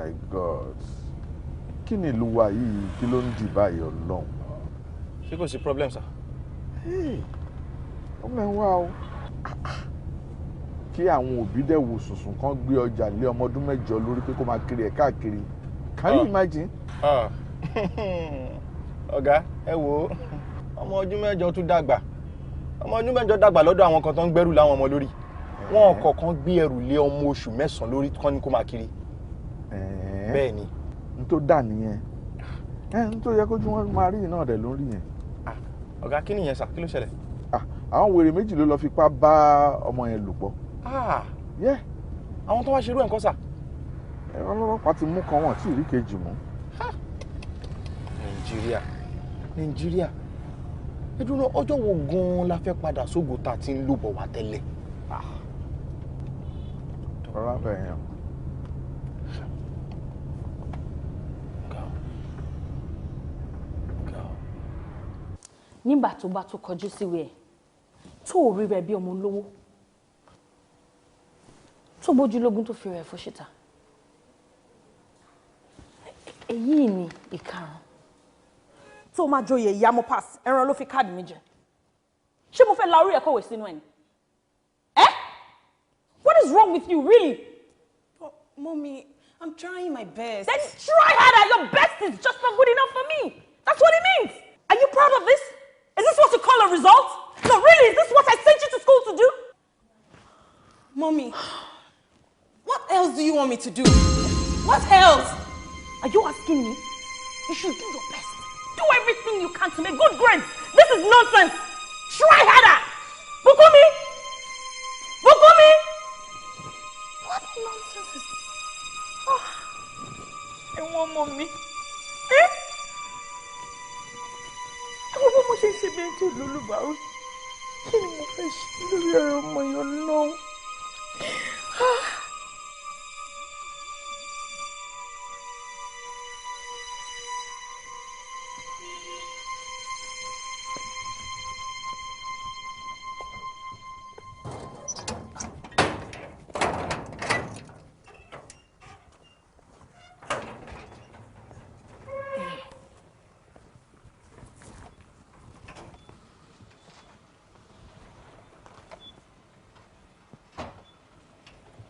My God, kí ni ìlú wa yìí, kí ló ń dì báyìí Ọlọ́run? Ṣé kò sí problem, sir? Problem wà o. Kí àwọn òbí dẹ̀ wò sùnsùn kan gbé ọjà lé ọmọ ọdún 8 lórí pé kó máa kiri ẹ̀ káàkiri. Can you imagine? Ọ̀gá, ẹ wo, ọmọ ọdún 8 tún dàgbà. Ọmọ ọdún 8 dàgbà lọ́dọ̀ àwọn kan tó ń gbẹ́rù láwọn ọmọ lórí. Wọn kọ̀ọ̀kan gbé ẹrù lé ọmọ oṣù 9 lórí kán ní kó máa kiri. Bẹ́ẹ̀ ni. N tó dà nìyẹn. N tó yẹ kójú wọn máa rí náà dẹ̀ ló ń rí yẹn. Ọ̀gá, kí nìyẹn sà? Kí ló ṣẹlẹ̀? Àwọn wèrè méjì ló lọ fipá bá ọmọ yẹn lò pọ̀. Àwọn tó wá ṣerú ẹ̀ ń kọ́ sà? Ọlọ́pàá ti mú kan, wọn tí ì rí kejì mú. Nàìjíríà, Nàìjíríà, ẹdùnú ọjọ́ wo gan-an la fẹ́ padà sógo tá a ti ń lò bọ̀ wá tẹ́lẹ̀? Rọra bẹ̀ yẹn. Nígbà tó bá tó kọjú síwèé ẹ̀ tó ò rí rẹ̀ bí ọmọ olówó tó bójúlógún tó fi rẹ̀ fún síta, èyí ni ìkarùn tó máa joyè ìyá mo pass ẹran ló fi káàdì mi jẹ. Ṣé mo fẹ́ la orí ẹ̀ kọ̀wé sínú ẹ̀ ni? Eh? What is wrong with you, really? But, Mommy, I'm trying my best. Then try harder. Your best is just not good enough for me. That's what it means. Are you proud of this? Is this what you call a result? No, really, is this what I sent you to school to do? Mommy, what else do you want me to do? What else? Are you asking me? You should do your best. Do everything you can to make good grades. This is nonsense. Try harder. Bukumi! Bukumi! What nonsense is this? Oh, ẹ̀wọ̀n ọmọ mi. Eh? Àwọn ọmọ ṣe ń ṣe bí ẹni tí ò lólùbáwí. Kí ni mo fẹ́ ṣe lórí ọ̀rọ̀ ọmọ yẹn lọ́wọ́?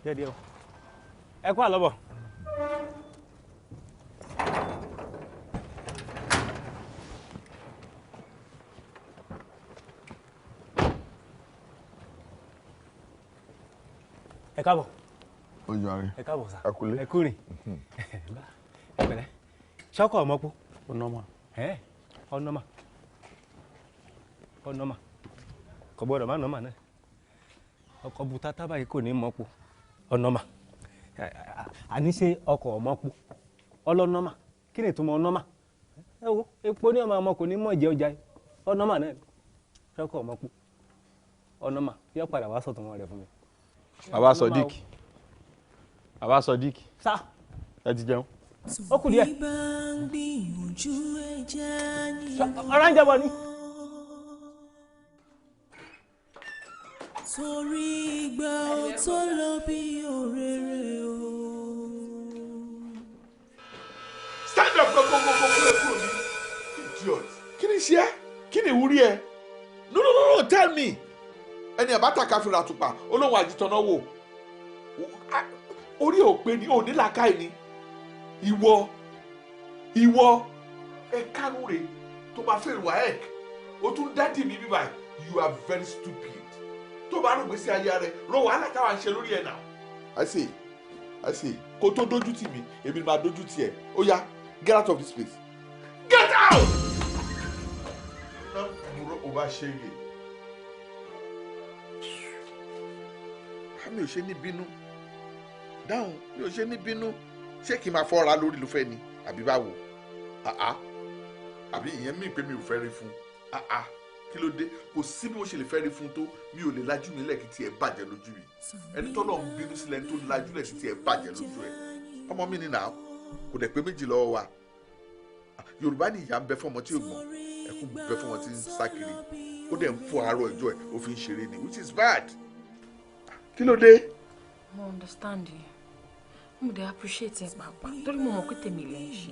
Díẹ̀ o, ẹ kú àlọ́bọ̀. Ẹ káàbọ̀. Ó jọre. Ẹ káàbọ̀ sà. Ẹ kúlé. Ẹ kúrìn. Ẹ pẹ̀lẹ́. Ṣọ́kọ̀ ọmọkú. Ọ̀nàmà. Ọ̀nàmà. Ọ̀nàmà. Kò gbọ́dọ̀ má nọ́mà náà. Ọkọ̀ bùtátá báyìí kò ní mọ́po. Ọ̀nàmà. Àní ṣe ọkọ̀ ọmọkú. Ọlọ́nàmà. Kí ni ìtumọ̀ ọ̀nàmà? Ẹ wo epo ní ọmọ ọmọ kò ní mọ̀ jẹ́ ọjà yìí. Ọ̀nàmà náà. Ṣọ́kọ̀ ọmọkú. Ọ̀nàmà. Yọ padà wá sọ̀tún wọn rẹ̀ fún mi. Bàbá Sodiq. Bàbá Sodiq. Sá. Ẹ ti jẹun. Ó kù díẹ̀. Ọ̀rá ń jẹ́bọ̀ ni. Torí ìgbà ò tó lọ bí òréré o. Stand up, go, go, go, go, go, go, idiot. Kí ni ṣe ẹ́? Kí ni ìwúrí ẹ? No, no, no, no, tell me. Ẹni àbáta káfíńrà àtùpà, olóhùn àjìtọ̀nà wò. Orí ò pé ni, ò ní làákàyè ni. Ìwọ, ìwọ, ẹ kánú rè tó máa fẹ́ ìwà ẹ̀k. O tún dádì mi bíbá, you are very stupid. Tó bá rò gbèsè ayé rẹ, ro wàhálà táwa ń ṣe lórí ẹ̀ náà. I see, I see. Kó tó dójú tì mí, èmi máa dójú tì ẹ̀. Ó yá, get out of this place. Get out! Ná burú o bá ṣe é gè. Mi ò ṣe ní bínú. Dáhùn, mi ò ṣe ní bínú. Ṣé kí n máa fọ́ra lórí ló fẹ́ ni? Àbí báwo? Àá. Àbí ìyẹn mí pé mi ò fẹ́ rí fún. Àá. Kí ló dé? Kò sí bí mo ṣe lè fẹ́ rí fún tó, mi ò lè lajú mi lẹ́ẹ̀kí tí ẹ bàjẹ́ lójú mi. Ẹni tọ́lọ̀ ń bínú sílẹ̀ ẹni tó lajú lẹ̀ sí tí ẹ bàjẹ́ lójú ẹ. Ọmọ mi ni nà á. Kò dẹ̀ pé méjì lọ́wọ́ wa. Yorùbá ní ìyá ń bẹ fọ́mọ tí ò gbọ́n, ẹkún bẹ fọ́mọ tí ń sá kiri. Ó dẹ̀ ń fọ́ àárọ̀ ẹjọ́ ẹ̀, ó fi ń ṣeré ni, which is bad. Kí ló dé? Mo understand you. Mo dẹ̀ appreciate ẹ pàápàá torí mo mọ̀ pé tèmi lẹ̀ ń ṣe.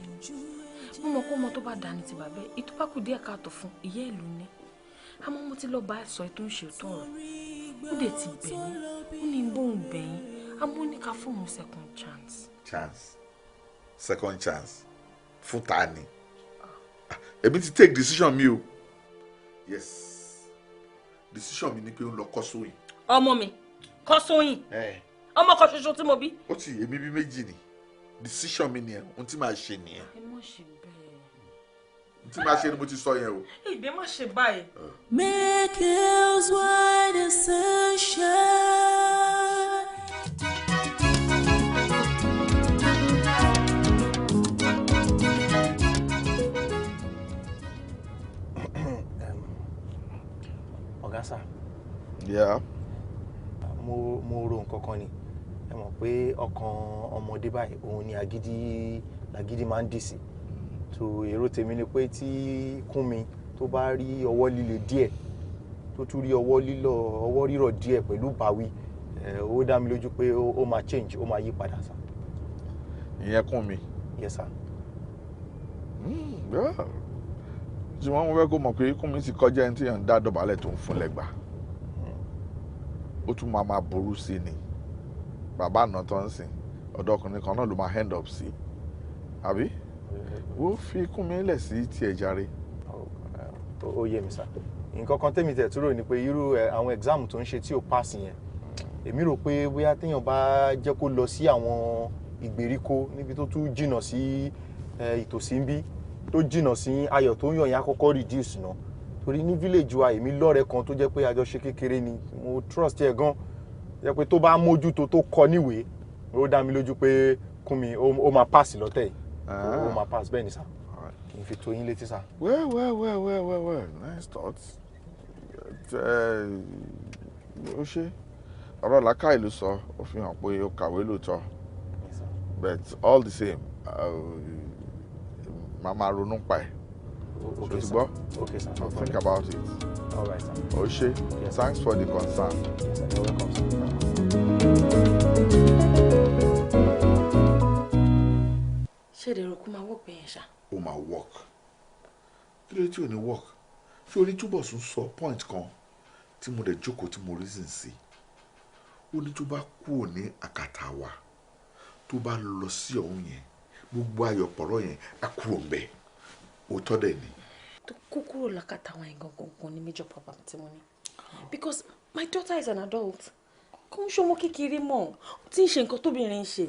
Mo mọ̀ pé ọmọ tó bá dání ti bàbá ẹ̀, ìtú bá kù díẹ̀ káàtó fún ìyá ẹ̀ ló ní. Àmọ́ mo ti lọ bá ẹ sọ ètò ń ṣe òótọ́ ọ̀rọ̀. Ó dẹ̀ ti bẹ̀ mí, ó ní bóun bẹ̀ yín, àmọ́ ó ní ká fóun second chance. Chance, second chance fún ta ni? Èmi ti take decision mi o. Yes, decision mi ni pé ó ń lọ kọ́ sóyìn. Ọmọ mi kọ́ sóyìn, ọmọ kan ṣoṣo tí mo bí. Ó ti èmi bí méjì ni, decision mi nìyẹn, ohun tí màá ṣe nìyẹn. Ẹ má ṣe bẹ́ẹ̀. Ohun tí màá ṣe ni mo ti sọ yẹn o. Ìdè má ṣe báyìí. Make hills wide and sunshine. Ọ̀gá sà. Yeah. Mo ro nǹkan kan ni. Ẹ mọ̀ pé ọkàn ọmọdé báyìí òun ni agídí lagídí máa ń dì sí. So èrò tèmi ni pé tí Kúnmi tó bá rí ọwọ́ líle díẹ̀, tó tún rí ọwọ́ lílọ ọwọ́ rírọ̀ díẹ̀ pẹ̀lú báwí, ó dá mi lójú pé ó máa change, ó máa yí padà sà. Ìyẹn Kúnmi. Yes sir. Tí wọ́n fẹ́ kó mọ̀ pé Kúnmi ti kọjá ẹni tí yàn ń dá dọ̀bálẹ̀ tó ń fún lẹ́gbàá, ó tún máa máa burú sí ni. Bàbá àná tó ń sìn ọ̀dọ̀ ọkùnrin kan náà ló máa end up sí, àbí? Ó fi Kúnmi lẹ̀ sí tiẹ̀ jàre. Ó yé mi sà. Nǹkan kan tèmi tẹ̀ túrò ni pé irú àwọn exam tó ń ṣe tí ò pass yẹn, èmi rò pé bóyá téèyàn bá jẹ́ kó lọ sí àwọn ìgbèríko níbi tó tún jìnnà sí ìtòsí ń bí, tó jìnnà sí ayọ̀ tó ń yàn yẹn á kọ́kọ́ reduce náà. Torí ní village wa èmi lọ́rẹ̀ẹ́ kan tó jẹ́ pé àjọṣe kékeré ni, mo trust ẹ̀ gan, jẹ́ pé tó bá mójútó tó kọ níwèé, ó dá mi lójú pé Kúnmi ó máa pass lọ́tẹ̀ yìí, ó máa pass bẹ́ẹ̀ ni sà. Kì í fi tó yín létí sà. Well, well, well, well, well, well, nice thoughts. Ó ṣe ọ̀rọ̀ làákàyè ló sọ, ó fi hàn pé ó kàwé lóòótọ́, but all the same màá máa ronú pa ẹ̀. Okay, sir. Okay, sir. I'll think about it. All right, sir. Oshe, yes, thanks for the concern. Yes, sir. You're welcome, sir. Ṣé èrò kó máa work bẹ́ẹ̀ ṣá? Ó máa work. Kí ló dé tí ò ní work? Ṣé orí Túbọ̀sún sọ point kan tí mo dẹ̀ jókòó tí mo reason sí? Ó ní tó bá kúrò ní àkàtà wa, tó bá lọ sí ọ̀hún yẹn, gbogbo ayọ̀pọ̀rọ̀ yẹn á kúrò ń bẹ̀. Òótọ́ dẹ̀ ni. Tó kó kúrò lákàtà àwọn ẹ̀gàn gangan ní major problem tí mo ní. Because my daughter is an adult. Kò ń ṣọmọ kékeré mọ́, ó ti ń ṣe nǹkan tóbìnrin ń ṣe.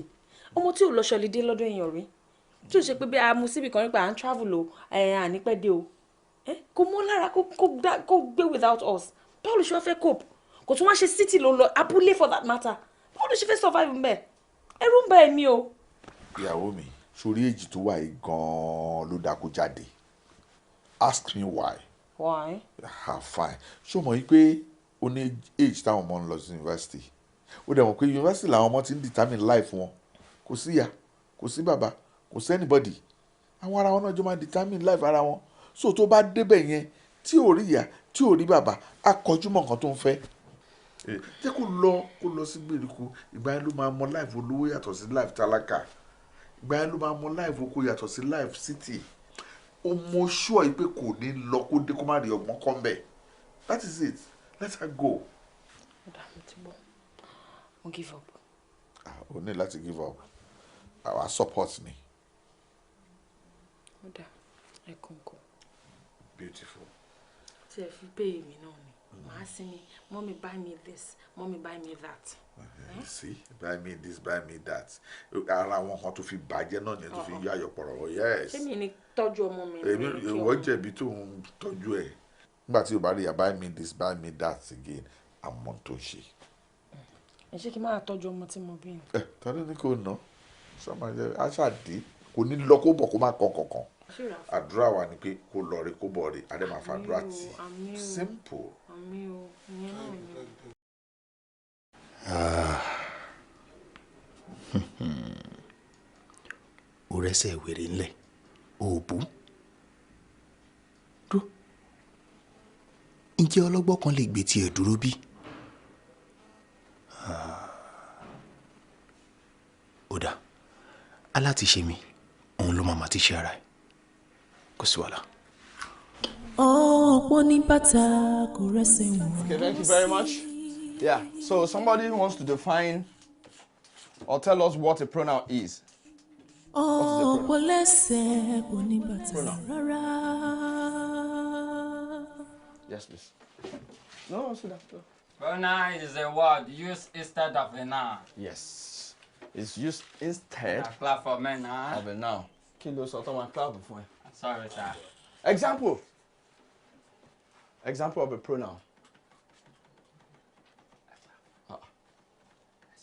Ọmọ tí ò lọ ṣọlidé lọ́dọ̀ èèyàn rí. Tí ò ṣe pé bí a mú síbì kan nípa à ń travel o, à ní pẹ́ dé o. Kò mọ́ lára kó gbé without us. Báwo ló ṣe wá fẹ́ cope? Kò tún wá ṣe city ló lọ, abúlé for that matter. Báwo ló ṣe fẹ́ survive ń bẹ̀? Ẹ̀rù ń bà èmi o. Ìyàwó mi, sórí èjì tó wà yìí gan-an ló dáa kó jáde. Ask me why. Why? Ah, fine. Ṣé o mọ̀ yí pé ó ní age táwọn ọmọ ń lọ sí university? Ó dẹ̀ mọ̀ pé university làwọn ọmọ ti ń determine life wọn. Kò sí ìyá, kò sí bàbá, kò sí anybody. Àwọn ara wọn náà jọ máa determine life ara wọn. So tó bá débẹ̀ yẹn, tí ò rí ìyá, tí ò rí bàbá, á kọjú mọ́ nǹkan tó ń fẹ́. Jẹ́ kó lọ sí gbèríko, ìgbà yẹn ló máa mọ life olówó yàtọ̀ sí life tálákà. Ìgbà yẹn ló máa mọ life oko yàtọ̀ sí life city. Ó mọ sure yìí pé kò ní lọ kó dé kó má rí ọgbọ́n kọ́ mbẹ̀. That is it. Let her go. Ọ̀dà mo ti bọ̀. Mo give up. O ní láti give up. Our support ni. Ọ̀dà ẹ kọ̀ǹkọ̀. Beautiful. Tí ẹ fi pé èmi náà ni. Màá sinmi, mommy buy me this, mommy buy me that. See, buy me this, buy me that. Ara àwọn kan tó fi bàjẹ́ náà ni tó fi yọ àyọ̀pọ̀rọ̀, yes. Ṣé mi ni tọ́jú ọmọ mi? Èmi ìwọ jẹ̀bi tó ń tọ́jú ẹ̀. Nígbà tí o bá rí ya buy me this, buy me that again, àmọ́ tó ń ṣe. Ẹ ṣé kí n máa tọ́jú ọmọ tí mo bí ni. Ẹ tọ́lú ní kò ná, sọ́mọ jẹ́ aṣáàdé kò ní lọ kó bọ̀ kó má kọ́ kankan. Àdúrà wa ni pé kó lọ rí kó bọ̀ rí, adé máa fàdúrà tì. Simple. Àmín o, ìyẹn náà ni. O rẹ́sẹ̀ wèrè ńlẹ̀, o bú. Dúró. Ǹjẹ́ ọlọ́gbọ́n kan lè gbé tiẹ̀ dúró bí? Ó dà. Alátiṣe mi, òun ló máa ti ṣe ara ẹ̀. Kò sí wàhálà. Ọ̀pọ̀ ní bàtà kò rẹ́sẹ̀ wọ̀n. Okay, thank you very much. Yeah, so somebody wants to define or tell us what a pronoun is. Ọ̀pọ̀ lẹ́sẹ̀ kò ní bàtà rárá. Yes, please. No, sit down. Pronoun is a word used instead of a noun. Yes, it's used instead clap for me now. Of a noun. Kí ló sọ tó máa clap fún ẹ? Sorry, sir. Example. Example of a pronoun.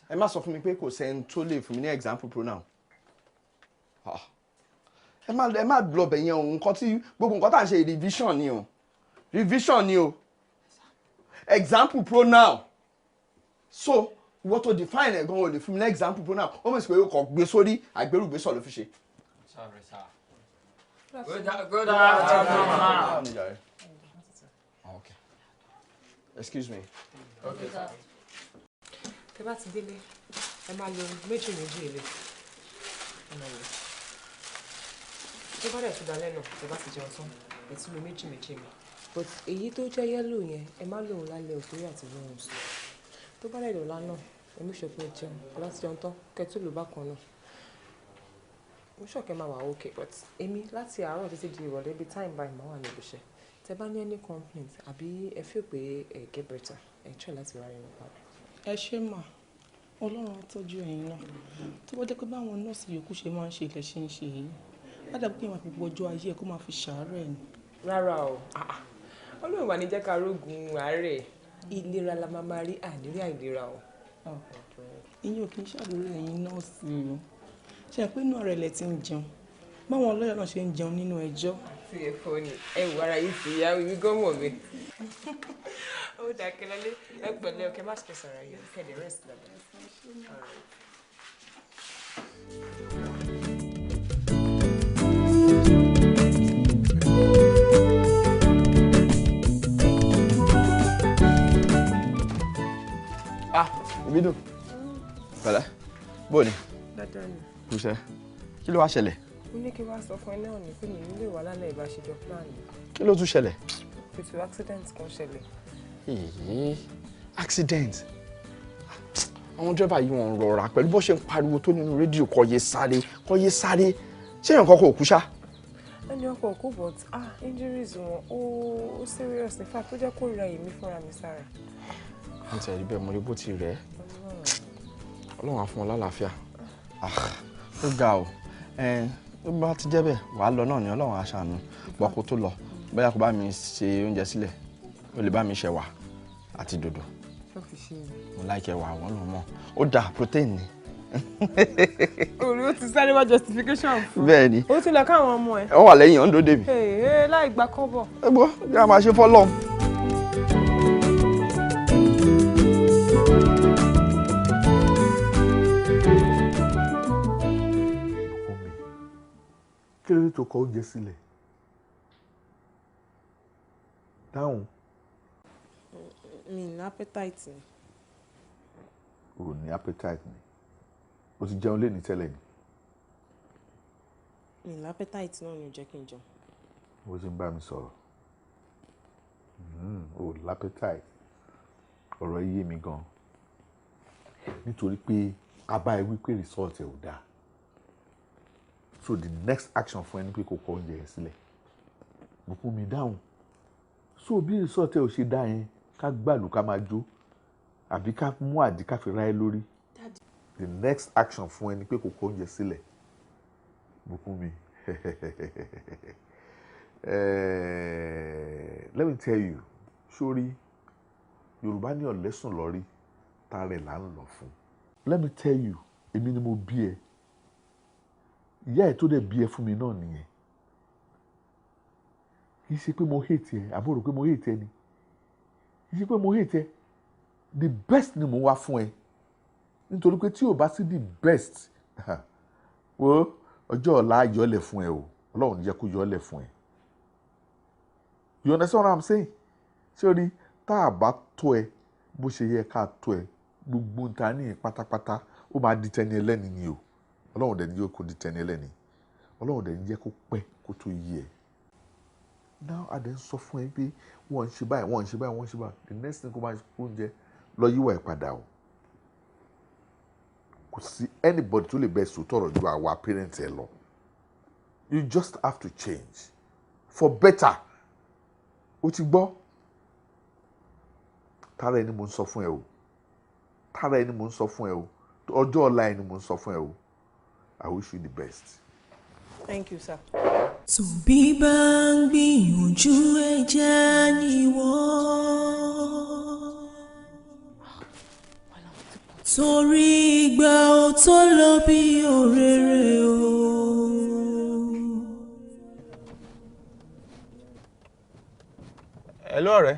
Ẹ má sọ fún mi pé kò sẹ́ni tó lè fún mi ní example pronoun. Ẹ má lọ bẹ̀ yẹn o, nǹkan tí gbogbo nǹkan tá à ń ṣe revision ni o. Revision ni o. Example pronoun. So, what to define ẹ̀ gan o lè fún mi ní example pronoun. Ó mọ̀ sí pé o kò gbé sórí àgbérùgbésọ̀ ló fi ṣe. Sorry, sir. Good afternoon. Okay. Excuse me. Okay, sir. Tẹ́ bá ti délé, ẹ máa lo méjì méjì ilé. Ẹ máa lò. Tó bá dẹ̀ tún dalẹ́ náà, tẹ́ bá ti jẹun tán, ẹ tún lo méjì méjì mi. But èyí tó jẹ́ yẹ́lò yẹn, ẹ má lòun lálẹ́ òtórí àti lóhùn sùn. Tó bá dẹ̀ dọ̀la náà, ẹ mú ṣe pé ẹ jẹun. Tẹ́ bá ti jẹun tán, kẹ́ tún lò bákan náà. Mo ṣọ̀kẹ́ máa wà okay, but èmi láti àárọ̀ títí di ìrọ̀lẹ́ bíi time by máa wà níbi iṣẹ́. Tẹ́ bá ní any complaint àbí ẹ feel pé ẹ get better, ẹ try láti wá rí mi padà. Ẹ ṣé mà, Ọlọ́run á tọ́jú ẹ̀yin náà. Tó bá jẹ́ pé báwọn nọ́ọ̀sì yòókù ṣe máa ń ṣe ilẹ̀ ṣe ń ṣe yìí, á dàbí pé màá fi gbogbo ọjọ́ ayé ẹ̀ kó máa fi ṣàárẹ̀ ni. Rárá o, Ọlọ́run wà ní jẹ́ ká rógun àárẹ̀. Ìlera la máa máa rí, ànírí àìlera o. Ìyẹn ò kì í ṣàdúrà ẹ̀yin nọ́ọ̀sì o. Ṣé ẹ pé inú ọ̀rẹ́ lẹ ti ń jẹun? Báwọn lọ́yà náà ṣe ń jẹun nínú ẹjọ́. Àti ẹ̀fọ́ ni ẹ wò ara yìí ti yá ibi gọ́mọ̀ mi. Ó dà kẹlẹ́lé, ẹ pẹ̀lẹ́ ọkẹ má stress ara yìí, kẹ̀lẹ́ rest dáadáa. Ah, Ìbídùn. Pẹ̀lẹ́, bó ni? Dáadáa ni. Kúṣẹ́, kí ló wá ṣẹlẹ̀? Mo ní kí wá sọ fún ẹ náà ní pé mi nílé wà lálẹ́ ìbáṣejọ plan. Kí ló tún ṣẹlẹ̀? Pẹ̀tù accident kan ṣẹlẹ̀. Èyí accident. Àwọn dírẹ́bà yìí wọ́n rọra pẹ̀lú bó ṣe ń pariwo tó nínú rédíò kó yé sáré kó yé sáré. Ṣé èèyàn kan kò kú ṣá? Ẹni ọkọ̀ kú but injuries wọn ó serious, in fact ó jẹ́ kó ra èmi fúnra mi sára. Mo ti rí bẹ́ẹ̀, mo rí bó ti rẹ̀ ẹ́. Ọlọ́run á fún ọ lálàáfíà. Ó ga o. Ó bá ti jẹ́ bẹ́ẹ̀, wàá lọ náà ni Ọlọ́run á ṣàánú. Bọ́ kó tó lọ, bóyá kó bá mi ṣe oúnjẹ sílẹ̀, ó lè bá mi ṣẹ̀wà àti dòdò. Mo láìkẹ́ wà wọ́n lò mọ́. Ó dáa, protein ni. Orí ó ti sáré wá justification fún. Bẹ́ẹ̀ ni. Ó ti lọ káwọn ọmọ ẹ̀. Wọ́n wà lẹ́yìn ọ̀ndó dèmi. Ee láì gba kọ́bọ̀. Ẹ gbọ́, kí a máa ṣe fọ́lọ́. Kí ló dé tó kọ oúnjẹ sílẹ̀? Dáhùn. Mi ní appetite ni. O ní appetite ni. O ti jẹun léni tẹ́lẹ̀ ni. Mi ní appetite náà ni ò jẹ́ kí n jẹun. Bó ṣe ń bá mi sọ̀rọ̀. O ní appetite. Ọ̀rọ̀ yé mi gan. Nítorí pé a bá ẹ wí pé result ẹ ò dáa. So the next action fún ẹni pé kó kọ oúnjẹ yẹn sílẹ̀. Bùkún mi dáhùn. So bí result ẹ ò ṣe dá yẹn, ká gbàlù ká máa jó àbí ká mú àdí ká fi ra ẹ lórí. The next action fún ẹni pé kó kọ oúnjẹ sílẹ̀. Bùkún mi. Let me tell you, sórí Yorùbá ní ọ̀lẹ́sùn lọ́rí, tààrẹ̀ là ń lọ fún. Let me tell you, èmi ni mo bí ẹ. Ìyá ẹ tó dẹ̀ bí ẹ fún mi náà nìyẹn. Kì í ṣe pé mo hate ẹ, àbúrò pé mo hate ẹ ni. Kì í ṣe pé mo hate ẹ. The best ni mo wá fún ẹ. Nítorí pé tí o bá sí the best, wo ọjọ́ ọ̀la yọlẹ̀ fún ẹ o. Ọlọ́run jẹ́ kó yọlẹ̀ fún ẹ. You understand what I'm saying? Ṣé o rí tá a bá tó ẹ bó ṣe yẹ ká tó ẹ, gbogbo nta ní pátápátá ó máa di tẹni ẹlẹ́ni ni o. Ọlọ́run dẹ̀ ní jẹ́ kó di tẹni ẹlẹ́ni. Ọlọ́run dẹ̀ ní jẹ́ kó pẹ́ kó tó yí ẹ. Now a dẹ̀ ń sọ fún ẹ pé wọ́n ń ṣe báyìí, wọ́n ń ṣe báyìí, wọ́n ń ṣe báyìí. The next thing kó máa oúnjẹ lọ yíwà ẹ̀ padà o. Kò sí anybody tó lè bẹ sòótọ́ ọ̀rọ̀ ju àwa parents ẹ lọ. You just have to change for better. O ti gbọ́? Tara ẹni mo ń sọ fún ẹ o. Tara ẹni mo ń sọ fún ẹ o. Ọjọ́ ọ̀la ẹni mo ń sọ fún ẹ o. I wish you the best. Thank you, sir. Tòbí bá ń gbìyànjú ẹja ni wọ́n. Torí ìgbà ò tó lọ bí òréré o. Hello ọ̀rẹ́,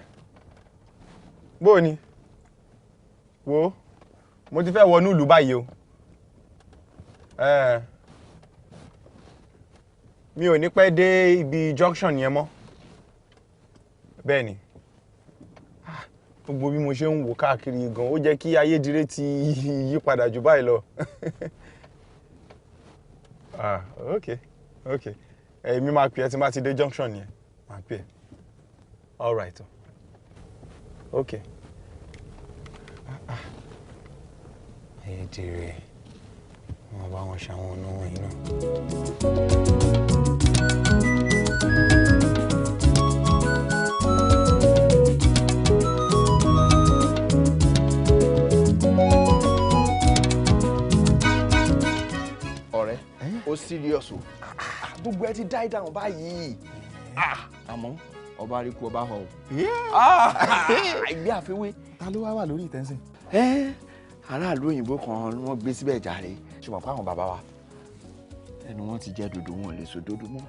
bó o ní? Wo, mo ti fẹ́ wọnú ìlú báyìí o. Mi ò ní pẹ́ dé ibi junction yẹn mọ́. Bẹ́ẹ̀ ni, gbogbo bí mo ṣe ń wò káàkiri gan, ó jẹ́ kí ayédire ti yí padà jù báyìí lọ. Ah, ok, ok. Èmi máa pè ẹ́ tí n bá ti dé junction yẹn, máa pè ẹ́. All right. Okay. Ayédire, wọ́n bá wọn ṣàwọn ọ̀nà wọ̀nyí náà. Ọ̀rẹ́, ó serious o. Gbogbo ẹ ti die down báyìí. Àmọ́ ọba rí kú ọba họ o. Ìgbé àfiwé. Ta ló wá wà lórí ìtẹ́sìn? Aráàlú òyìnbó kan ni wọ́n gbé síbẹ̀ jàre. Ṣùgbọ́n fáwọn bàbá wa ẹnu wọn ti jẹ́ dòdò, wọn ò lè so dòdò mọ́.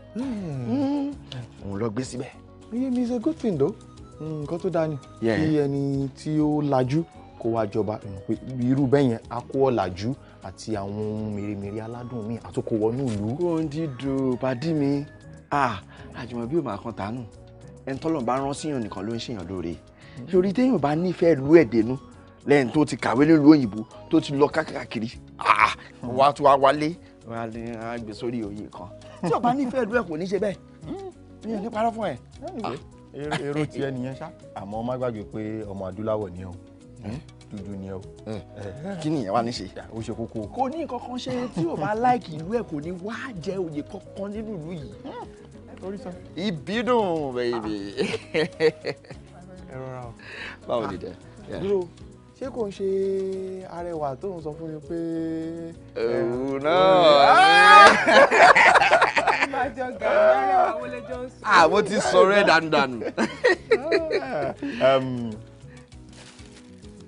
Òun lọ gbé síbẹ̀. Iye mi is a good thing though. Nǹkan tó dáa ni. Kí ẹni tí ó lajú kó wá jọba, irú bẹ́ẹ̀ yẹn á kó ọ̀làjú àti àwọn ohun mèremère aládùn míì àtúkò wọnú ìlú. Kó ń dídò pàdí mi. Àjùmọ̀bí ò máa kan tànù. Ẹni tọ́lọ̀ bá rán síyàn nìkan ló ń ṣèyàn lóore. Yorí téèyàn bá nífẹ̀ẹ́ ìlú ẹ̀dẹ́nu lẹ́yìn tó ti kàwé nílùú òyìnbó tó ti lọ káàkiri, wá tó wá wálé wá lé wá gbé sórí oyè kan. Tí o bá nífẹ̀ẹ́ ìlú ẹ̀ kò ní ṣe bẹ́ẹ̀. Mi ò ní parọ́ fún ẹ. Èrò tiẹ̀ nìyẹn ṣá. Àmọ́ má gbàgbé pé ọmọ adúláwọ̀ ni o. Dúdú ni o. Kí nìyẹn wá ní ṣe? Ó ṣe kókó. Kò ní nǹkan kan ṣe tí o bá láìkì ìlú ẹ̀ kò ní wá jẹ oyè kankan nínú ìlú yìí. Ìbídùn baby. Ẹ rọra o. Báwo ni dẹ? Dúró, ṣé kò ń ṣe arẹwà tó ń sọ fún mi pé. Òun náà. Mo ti sọ̀rọ̀ ẹ̀ dànùdànù.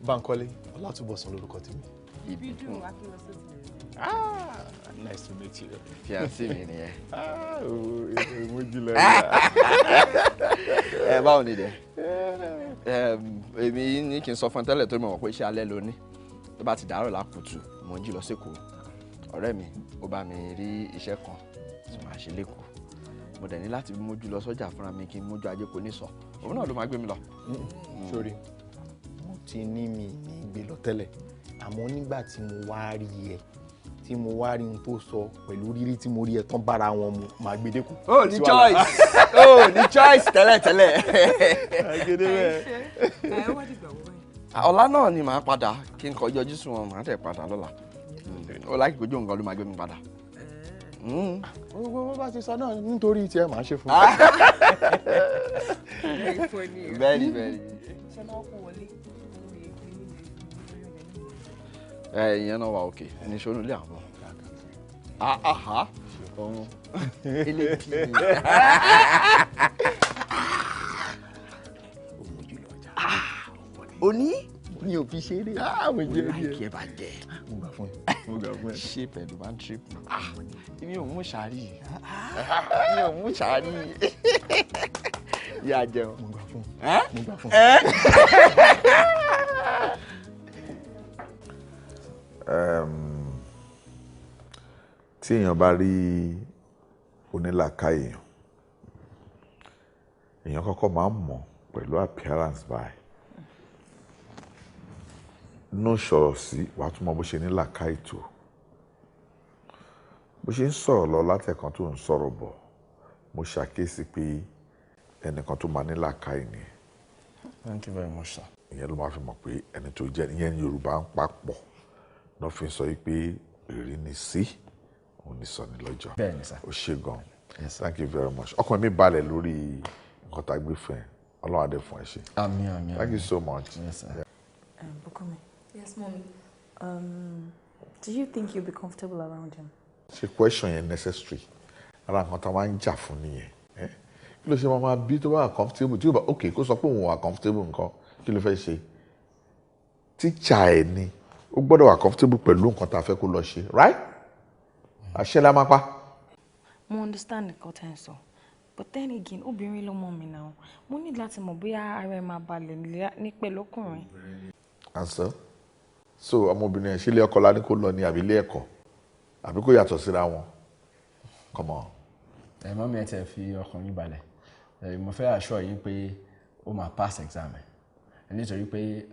Bankole Ọlátúbọ̀sún lórúkọ tèmi. Ìbídùn Akínwọsí ti rẹ̀. Nice to meet you. Fiancé mi nìyẹn. Mo jùlọ. Ẹ báwo ni dẹ? Èmi ní kí n sọ fún ẹ tẹ́lẹ̀ tó mọ̀ pé iṣẹ́ alẹ́ ló ní. Tó bá ti dàárọ̀ lákùtù, mò ń jí lọ sékòó. Ọ̀rẹ́ mi, ó bá mi rí iṣẹ́ kan tí màá ṣe lÉkòó. Mo dẹ̀ ní láti mójú lọ sọ́jà fúnra mi kí n mójú ajé kò ní sọ. Òun náà ló máa gbé mi lọ. Sórí, mo ti ní mi ní gbé lọ tẹ́lẹ̀. Àmọ́ nígbà tí mo wá rí ẹ, tí mo wá rí ohun tó sọ pẹ̀lú rírí tí mo rí ẹ tán bára wọn mu, màá gbé dẹ́kun. O ní choice, o ní choice tẹ́lẹ̀tẹ́lẹ̀. Àgédé bẹ́ẹ̀. Ọ̀la náà ni màá padà kí n kọ yọjú sùn wọn, màá tẹ̀ padà lọ́la. Ó láì kojú nǹkan ló máa gbé mi padà. Gbogbo bá ti sọ náà nítorí tiẹ̀ màá ṣe fún mi. Bẹ́ẹ̀ni bẹ́ẹ̀ni. Ṣé máa kó wọlé? Ẹ ìyẹn náà wà òkè ní sọ́nù ilé àwọn. Aha ọ̀hún ilé bí mi. Oní mi ò fi ṣeré. Mo jẹ́ Mo láìkí ẹ bàjẹ́. Mo gbà fún ẹ. Mo gbà fún ẹ. Ṣé pẹ̀lú máa ń trip? Mi ò mú sàárì. Mi ò mú sàárì. Yá jẹun. Mo gbà fún ẹ. Mo gbà fún ẹ. Tí èèyàn bá rí onílàákàyè èèyàn, èèyàn kọ́kọ́ máa ń mọ̀ pẹ̀lú appearance báyìí. Inú sọ̀rọ̀ sí wàá tún mọ bó ṣe ní làákàyè tó. Bó ṣe ń sọ̀rọ̀ lọ látẹ̀kan tó ń sọ̀rọ̀ bọ̀, mo ṣàkíyèsí pé ẹnìkan tó máa ní làákàyè ni. Thank you very much, sir. Ìyẹn ló máa fi mọ̀ pé ẹni tó jẹ́ ìyẹn ní Yorùbá ń papọ̀ náà fi sọ pé ìrínisí òun ní sọ ní lọ́jọ́. Bẹ́ẹ̀ni, sir. Ó ṣe gan. Yes, sir. Thank you very much. Ọkàn mi balẹ̀ lórí nǹkan tá a gbé fún ẹ. Ọlọ́run á dẹ̀ fún ẹ ṣe. Àmín, àmín. Thank you so much. Yes, sir. Bùkúnmi. Yes, mommy. Do you think you'll be comfortable around him? Ṣé question yẹn necessary? Ara nǹkan tá a máa ń jà fún nìyẹn. Kí ló ṣe máa bí tó bá wà comfortable tí ó bá ok kó sọ pé òun wà comfortable nǹkan, kí ló fẹ́ ṣe? Teacher ẹ̀ ni ó gbọ́dọ̀ wà comfortable pẹ̀lú nǹkan tá a fẹ́ kó lọ ṣe, right? Àṣẹ la máa pa. Mo understand nǹkan tẹ́ ń sọ, but then again, obìnrin ló mọ̀ mi náà. Mo ní láti mọ̀ bóyá ara ẹ̀ máa balẹ̀ ní pẹ̀lú ọkùnrin. Answer. So ọmọbìnrin ẹ̀ ṣe ilé ọkọ la ní kó lọ ní àbí ilé ẹ̀kọ́ àbí kó yàtọ̀ síra wọn? Come on. Ẹ mọ́ mi, ẹ tẹ̀ fi ọkàn yín balẹ̀. Mo fẹ́ assure yín pé ó máa pass exam ẹ̀, nítorí pé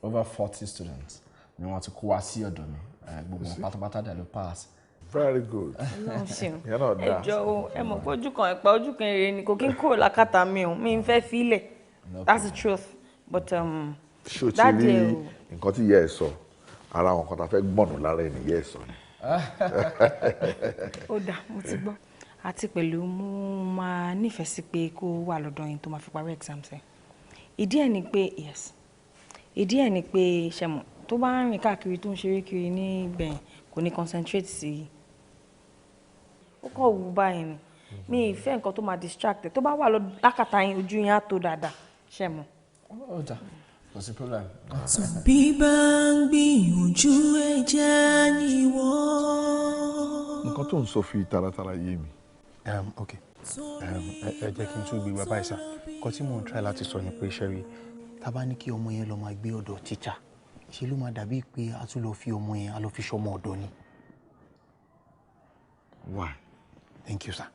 over 40 students ni wọ́n ti kó wá sí ọ̀dọ̀ mi. Gbogbo wọn pátápátá dẹ̀ ló pass. Very good. Ọlọ́run ṣeun. Ìyẹn náà Ẹ dáa. jọ̀ọ́ o, ẹ mọ̀ pé ojú kan ẹ̀pà ojú kan èrè ni kò kí n kúrò lákàtà mi o, mi ń fẹ́ fílẹ̀. That's the truth. But Ṣé o ti daddy rí ẹ o. nǹkan tí ìyá ẹ sọ? Ara àwọn nǹkan tá a fẹ́ gbọ̀nù lára ẹ̀ nìyá ẹ sọ ni. Ó dáa, mo ti gbọ́. Àti pẹ̀lú mo máa nífẹ̀ẹ́ sí pé kó wà lọ́dọ̀ yín tó máa fi parí exams ẹ̀. Ìdí ẹ̀ ni pé, yes, ìdí ẹ̀ ni pé ṣe mọ̀ tó bá ń rìn káàkiri tó ń ṣeré kiri níbẹ̀ kò ní concentrate sí i. Ó kàn wù báyìí ni. Mi ì fẹ́ nǹkan tó máa distract ẹ̀. Tó bá wà lákàtà yín, ojú yín á tó dáadáa. Ṣe mọ̀. Ó dáa, kò sí problem. Bí bá ń gbìyànjú ẹ̀jẹ̀ ni wọ́n. Nǹkan tó ń sọ fi taratara yé mi. Ok, ẹ jẹ́ kí n tún gbé bàbá ìsà. Nǹkan tí mò ń try láti sọ ni pé ṣẹ́rí, tá a bá ní kí ọmọ yẹn lọ máa gbé ọ̀dọ̀ tíṣà, ṣe ló máa dàbí pé a tún lọ fi ọmọ yẹn, a lọ fi ṣọmọ ọ̀dọ̀ ni. Why? Thank you, sir.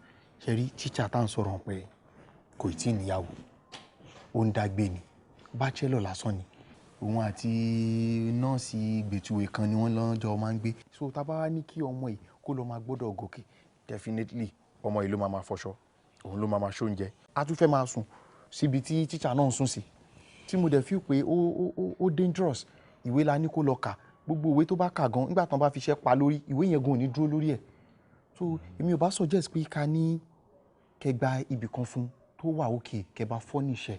Ṣẹ́rí, tíṣà tá à ń sọ̀rọ̀ pé kò tí ì níyàwó, ó ń dágbé ni, bachelor lásán ni. Òun àti nọ́ọ̀sì gbẹ̀tùwé kan ni wọ́n lọ́jọ́ máa ń gbé. So tá a bá wá ní kí ọmọ yìí kó lọ máa gbọ́dọ̀ gòkè, definitely ọmọ yìí ló máa máa fọṣọ, òun ló máa máa ṣóúnjẹ, a tún fẹ́ máa sùn síbi tí tíṣà náà ń sùn sí, tí mo dẹ̀ feel pé ó dangerous. Ìwé la ní kó lọ kà, gbogbo ìwé tó bá kà gan nígbà tán bá fi iṣẹ́ pa lórí ìwé yẹn gan ò ní dúró lórí ẹ̀. So èmi ò bá suggest pé ká ní kẹ́ gba ibì kan fún tó wà òkè, kẹ́ bá furnish,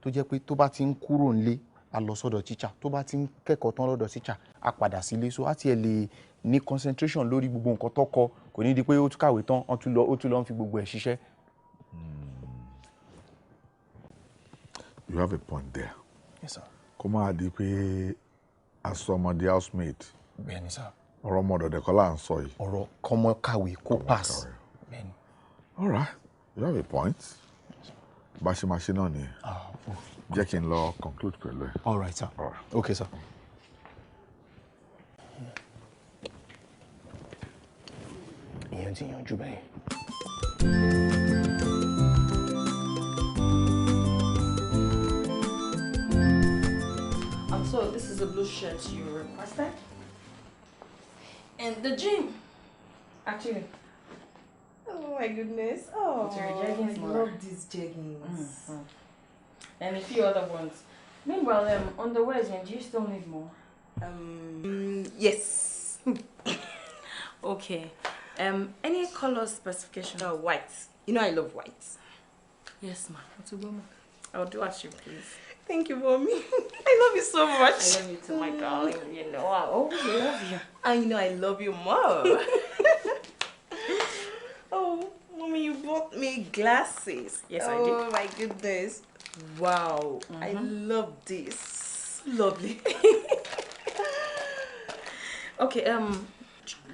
tó jẹ́ pé tó bá ti ń kúrò nílé, a lọ sọ́dọ̀ tíṣà, tó bá ti ń kẹ́kọ̀ọ́ tán lọ́dọ̀ tíṣà, a padà sílé. So á tiẹ̀ lè ní concentration lórí gbogbo nǹkan tó kọ, kò ní di pé ó tún kàwé tán, ó tún lọ ń fi gbogbo ẹ̀ ṣiṣẹ́. You have a point there. Yes, sir. Kó máa di pé aṣọ ọmọdé housemaid. Bẹ́ẹ̀ni, sir. Ọ̀rọ̀ ọmọ ọ̀dọ̀dẹ̀ kọ́ là ń sọ yìí. Ọ̀rọ̀ kọ́mọ kàwé kó pass. Bẹ́ẹ̀ni. All right, you have a point. Bá ṣe máa ṣe náà nìyẹn. Jẹ́ kí n lọ conclude pẹ̀lú ẹ̀. All right, sir. All right. Okay, sir. Ìyẹn ti yanjú bẹ́ẹ̀. So this is the blue shirt you requested. And the jean, actually. Oh my goodness. Oh, It's your jeggings, I Mora. love these jeggings. And a few other ones. Meanwhile, on the wears, do you still need more? Yes. Okay. Any color specification? White. You know I love white. Yes, ma'am. I'll do as you please. Thank you, mommy. I love you so much. I love you too, my darling. You know I always love you. And you know I love you more. Oh, mommy, you bought me glasses. Yes, I did. Oh my goodness. Wow. I love this. Lovely. Okay,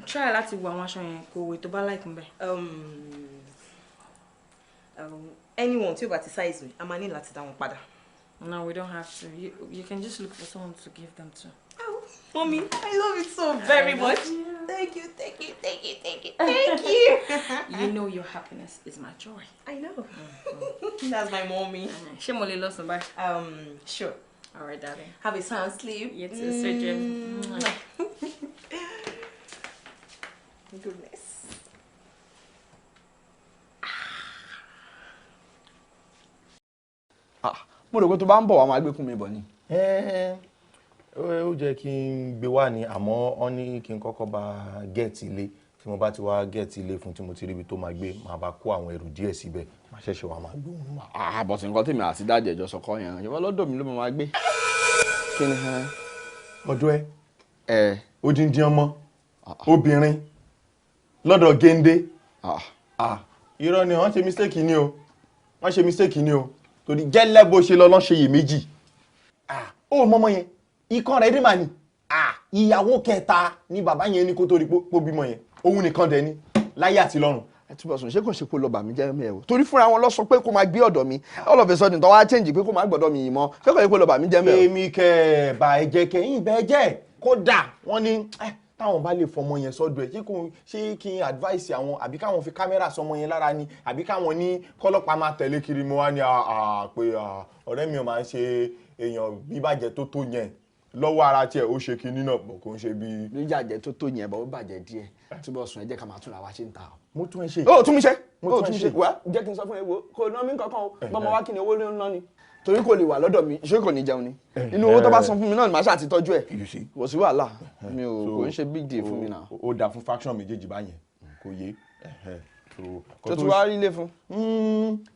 try láti wo àwọn aṣọ yẹn kó wo tó bá like ńbẹ̀. Anyone tí ó bá ti size mi, a máa ní láti dá wọn padà. No, we don't have to. You can just look for someone to give them to. Oh, mommy, I love it so very much. Thank you, thank you, thank you, thank you, thank you. You know your happiness is my joy. I know. That's my mommy. Ṣé mo lè lọ sùn báyìí? Sure. All right, darling. Have a sound sleep. You too, sweet dreams. Goodness. Mo rò pé tó bá ń bọ̀ wá máa gbé kún mi bọ̀ ni. Ó jẹ́ kí n gbé wá ni, àmọ́ wọ́n ní kí n kọ́kọ́ bá gẹ̀ẹ́tì ilé. Tí mo bá ti wá gẹ̀ẹ́tì ilé fún, tí mo ti ríbi tó máa gbé, máa bá kó àwọn ẹrù díẹ̀ síbẹ̀, máa ṣẹ̀ṣẹ̀ wá máa gbé òun wá. Àbọ̀tí nǹkan tèmi àti dáàdì ẹ̀jọ́ sọkọ yẹn, ìwọ lọ́dọ̀ mi ló máa gbé. Kí ni ẹ? Ọ̀dọ̀ ẹ? Odindi ọmọ, obìnrin, lọ́dọ̀ géńdé. Irọ́ ni, wọ́n ṣe mistake ni o. Wọ́n ṣe mistake ni o. Torí gẹ́lẹ́ bó ṣe lọ lọ́ ṣe iyèméjì. Ó mọ́mọ́ yẹn, ikán rẹ̀ dì mà ní. Ìyàwó kẹta ni bàbá yẹn ní kó tó rí pó bímọ yẹn. Òun nìkan dẹ̀ ni láyé àti lọ́run. Ẹ túbọ̀ sùn, ṣé kò ṣe kó lọ bà mí jẹ́ mi ẹ̀ o? Torí fúnra wọn lọ sọ pé kó máa gbé ọ̀dọ̀ mi. All of a sudden tó wá change pé kó máa gbọ́dọ̀ mi yìí mọ́. Ṣé kò ṣe kó lọ bà mí jẹ́ mi ẹ̀ o? Èmi kẹ̀ bà ẹ jẹ́ kẹ́yìn bẹ́ẹ̀ jẹ́. Kódà wọ́n ní táwọn bá lè fọmọ yẹn sọ́dọ̀ ẹ̀, ṣé kí n advice àwọn, àbí káwọn fi kámẹ́rà sọmọ yẹn lára ni, àbí káwọn ní kọ́lọ́pàá máa tẹ̀lé kiri. Mo wá ní pé ọ̀rẹ́ mi ò máa ń ṣe èèyàn bíbàjẹ́ tó tó yẹn lọ́wọ́ ara tiẹ̀, ó ṣe kinní náà pọ̀, kò ń ṣe bí. Bíbàjẹ́ tó tó yẹn bọ̀, ó bàjẹ́ díẹ̀. Túbọ̀ sùn, ẹ jẹ́ ká máa túnra wa ṣe ń ta o. Mo tún ẹ ṣe. Ó tún mi ṣe. Mo tún ṣe. Wá jẹ́ kí n sọ fún ẹ, wo kò ná mi kankan o, bọ́mọ wá kí ni owó ló ń ná ni. Torí kò lè wà lọ́dọ̀ mi, ṣé kò ní jẹun ni? Inú owó tó bá san fún mi náà ni màá ṣáà ti tọ́jú ẹ̀. Kò sí wàhálà, mi ò kò ń ṣe big deal fún mi náà. Ó dáa fún faction méjèèjì báyẹn, kò yé. Tó tún wá rí ilé fún.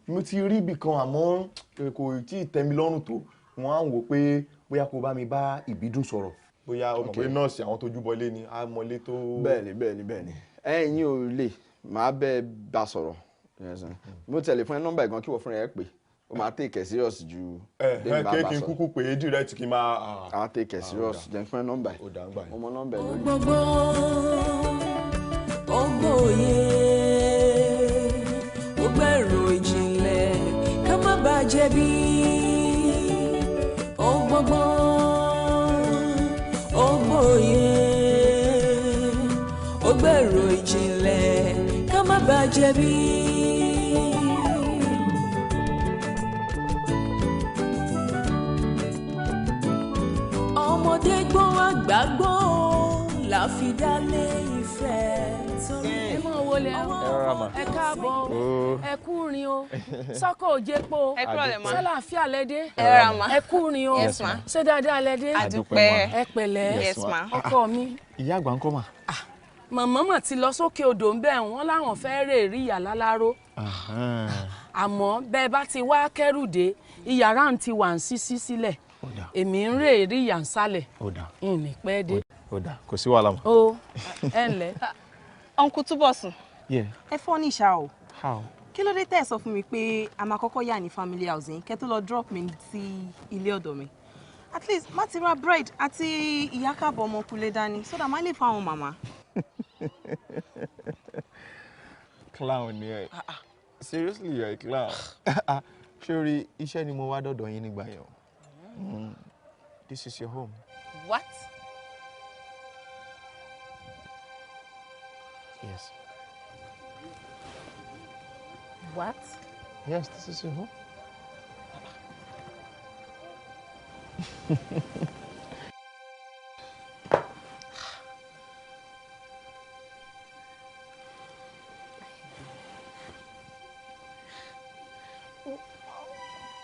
Mo ti rí ibì kan, àmọ́ kò tí ì tẹ́ mi lọ́rùn tó. Wọ́n á wò pé bóyá kó bá mi bá Ìbídùn sọ̀rọ̀, bóyá o mọ̀ pé nọ́ọ̀sì àwọn tó júbọlé ni á mọlé tó. Bẹ́ẹ̀ni bẹ́ẹ̀ni bẹ́ẹ̀ni, ẹ̀yin ò lè máa bẹ́ẹ̀ bá sọ̀rọ̀. Mo tẹ̀lé fún ẹ nọ́mbà ẹ̀gan kí wọ́n fúnra ẹ pé o máa take it serious ju. Ẹ kí n kúkú pé é direct kí n máa. A take it serious, jẹ́ fún ẹ nọ́mbà ẹ̀. Mo mọ nọ́mbà ẹ̀ lórí. Gbogbo ògbóye ògbẹ́rò ìjìnlẹ̀ ká má bàjẹ́ bí ògbógbó ògbóye ògbẹ́rò ìjìnlẹ̀ ká má bàjẹ́ bí. Ọmọdé gbọ́n àgbà gbọ́n la fi dálé ìfẹ́ torí. Ẹ mọ̀ wọlé ẹ káàbọ̀, ẹ kú rìn o, sọ́kọ̀ òjèpo, sálàáfíà lẹ́dẹ́, ẹ kú rìn o, ṣé dáadáa lẹ́dẹ́, ẹ pẹ̀lẹ́ ọkọ mi. Ìyá àgbà ń kọ́ mà. Màmá mà ti lọ sókè odò ń bẹ̀ wọ́n láwọn fẹ́ rè rí ìyá láláró, àmọ́ bẹ́ẹ̀ bá ti wá kẹ́rù dé, ìyàrá ń ti wà ń ṣíṣí sílẹ̀, èmi ń rè rí ìyá ń sálẹ̀, ìní pẹ́ dé. Ó dà, kò sí wàhálà mọ́. O ẹ ǹlẹ́. Uncle Túbọ̀sùn. Ẹ fọ́ ní ìṣá o. How? Kí ló dé tẹ́ ẹ sọ fún mi pé a máa kọ́kọ́ yà ní family house yín kẹ́ tó lọ drop mi sí ilé ọ̀dọ̀ mi? At least má ti ra bread àti ìyá káàbọ̀ ọmọkùnrin dání so that má lè fáwọn màmá. Clown ni ẹ. Seriously, you're a clown. Ṣé iṣẹ́ ni mo wá dọ̀dọ̀ yín nígbà yẹn o? This is your home. What? Yes. What? Yes, this is your home.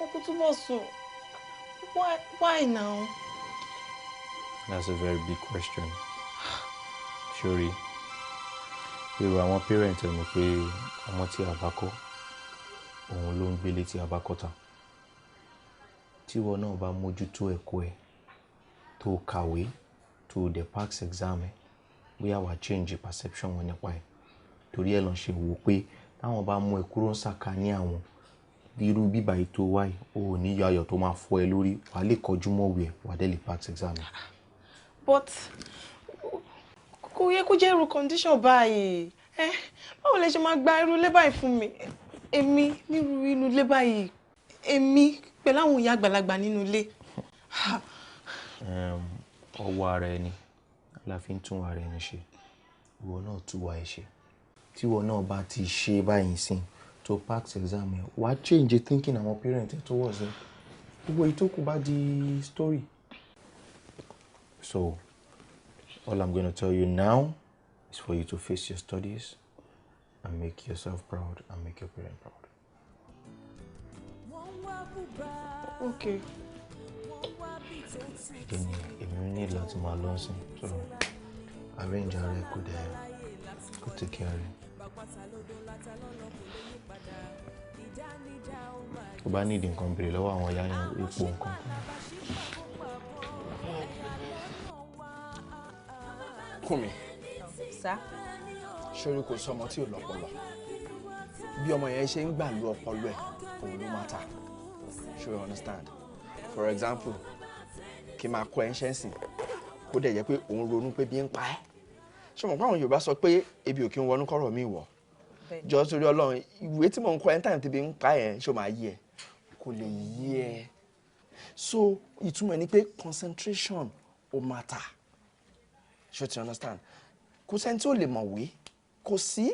Uncle Túbọ̀sùn, why now? That's a very big question. Ṣorí, èrò àwọn parent ẹ̀ mọ̀ pé ọmọ tí a bá kọ́, òun ló ń gbélé tí a bá kọ́ tán. Tíwọ náà bá mójútó ẹ̀kọ́ ẹ̀, tó kàwé, tó dẹ̀ pass exam ẹ̀, bóyá wàá change perception wọn nípa ẹ̀. Torí ẹ̀ lọ́n ṣe wò pé táwọn bá mú ẹ kúrò ń sàkà ní àwọn irú bíbá ètò wáyé, o ò ní yọ ayọ̀ tó máa fọ́ ẹ lórí, wàá lè kọjú mọ́wé ẹ̀, wàá dẹ̀ lè pass exam ẹ̀. But kò yẹ kó jẹ́ irú condition báyìí. Báwo lẹ ṣe máa gba irú ilé báyìí fún mi? Èmi nírú inú ilé báyìí, èmi pẹ̀lú àwọn ìyá àgbàlagbà nínú ilé. Ọwọ́ ara ẹni la fi ń tún ara ẹni ṣe. Ìwọ náà tún wa ẹ ṣe. Tíwọ náà bá ti ṣe báyìí sìn tó pass exam ẹ, wàá change thinking àwọn parents ẹ towards ẹ. Gbogbo ìtókù bá di story. So all I'm gonna tell you now is for you to face your studies and make yourself proud and make your parents proud. Okay. Èmi èmi ní láti máa lọ sí, so arrange ara ẹ kó dẹ̀ kó take care rẹ. Tó bá need nǹkan, béèrè lọ́wọ́ àwọn ìyá yẹn, epo nǹkan kan. Kúnmi. Sir? Ṣorí kò sọmọ tí ò lọ́pọlọ. Bí ọmọ yẹn ṣe ń gbà lu ọpọlọ ẹ̀, òun ló máa ta. Ṣé you understand? For example, kí n máa kọ́ ẹ ń ṣẹ́sìn, kó dẹ̀ jẹ́ pé òun ronú pé bí ń pa ẹ́. Ṣé o mọ̀ pé àwọn Yorùbá sọ pé ebi ò kí ń wọnú kọ́rọ̀ mi wọ̀? Jọ torí Ọlọ́run, ìwé tí mò ń kọ́ ẹ ń tàn tẹ́bi ń pa ẹ̀, ṣé o máa yí ẹ? Kò lè yí ẹ. So ìtumọ̀ ẹ ni pé concentration ó máa ta. Ṣé o ti understand? Kò sẹ́ni tí ò lè mọ̀wé, kò sí.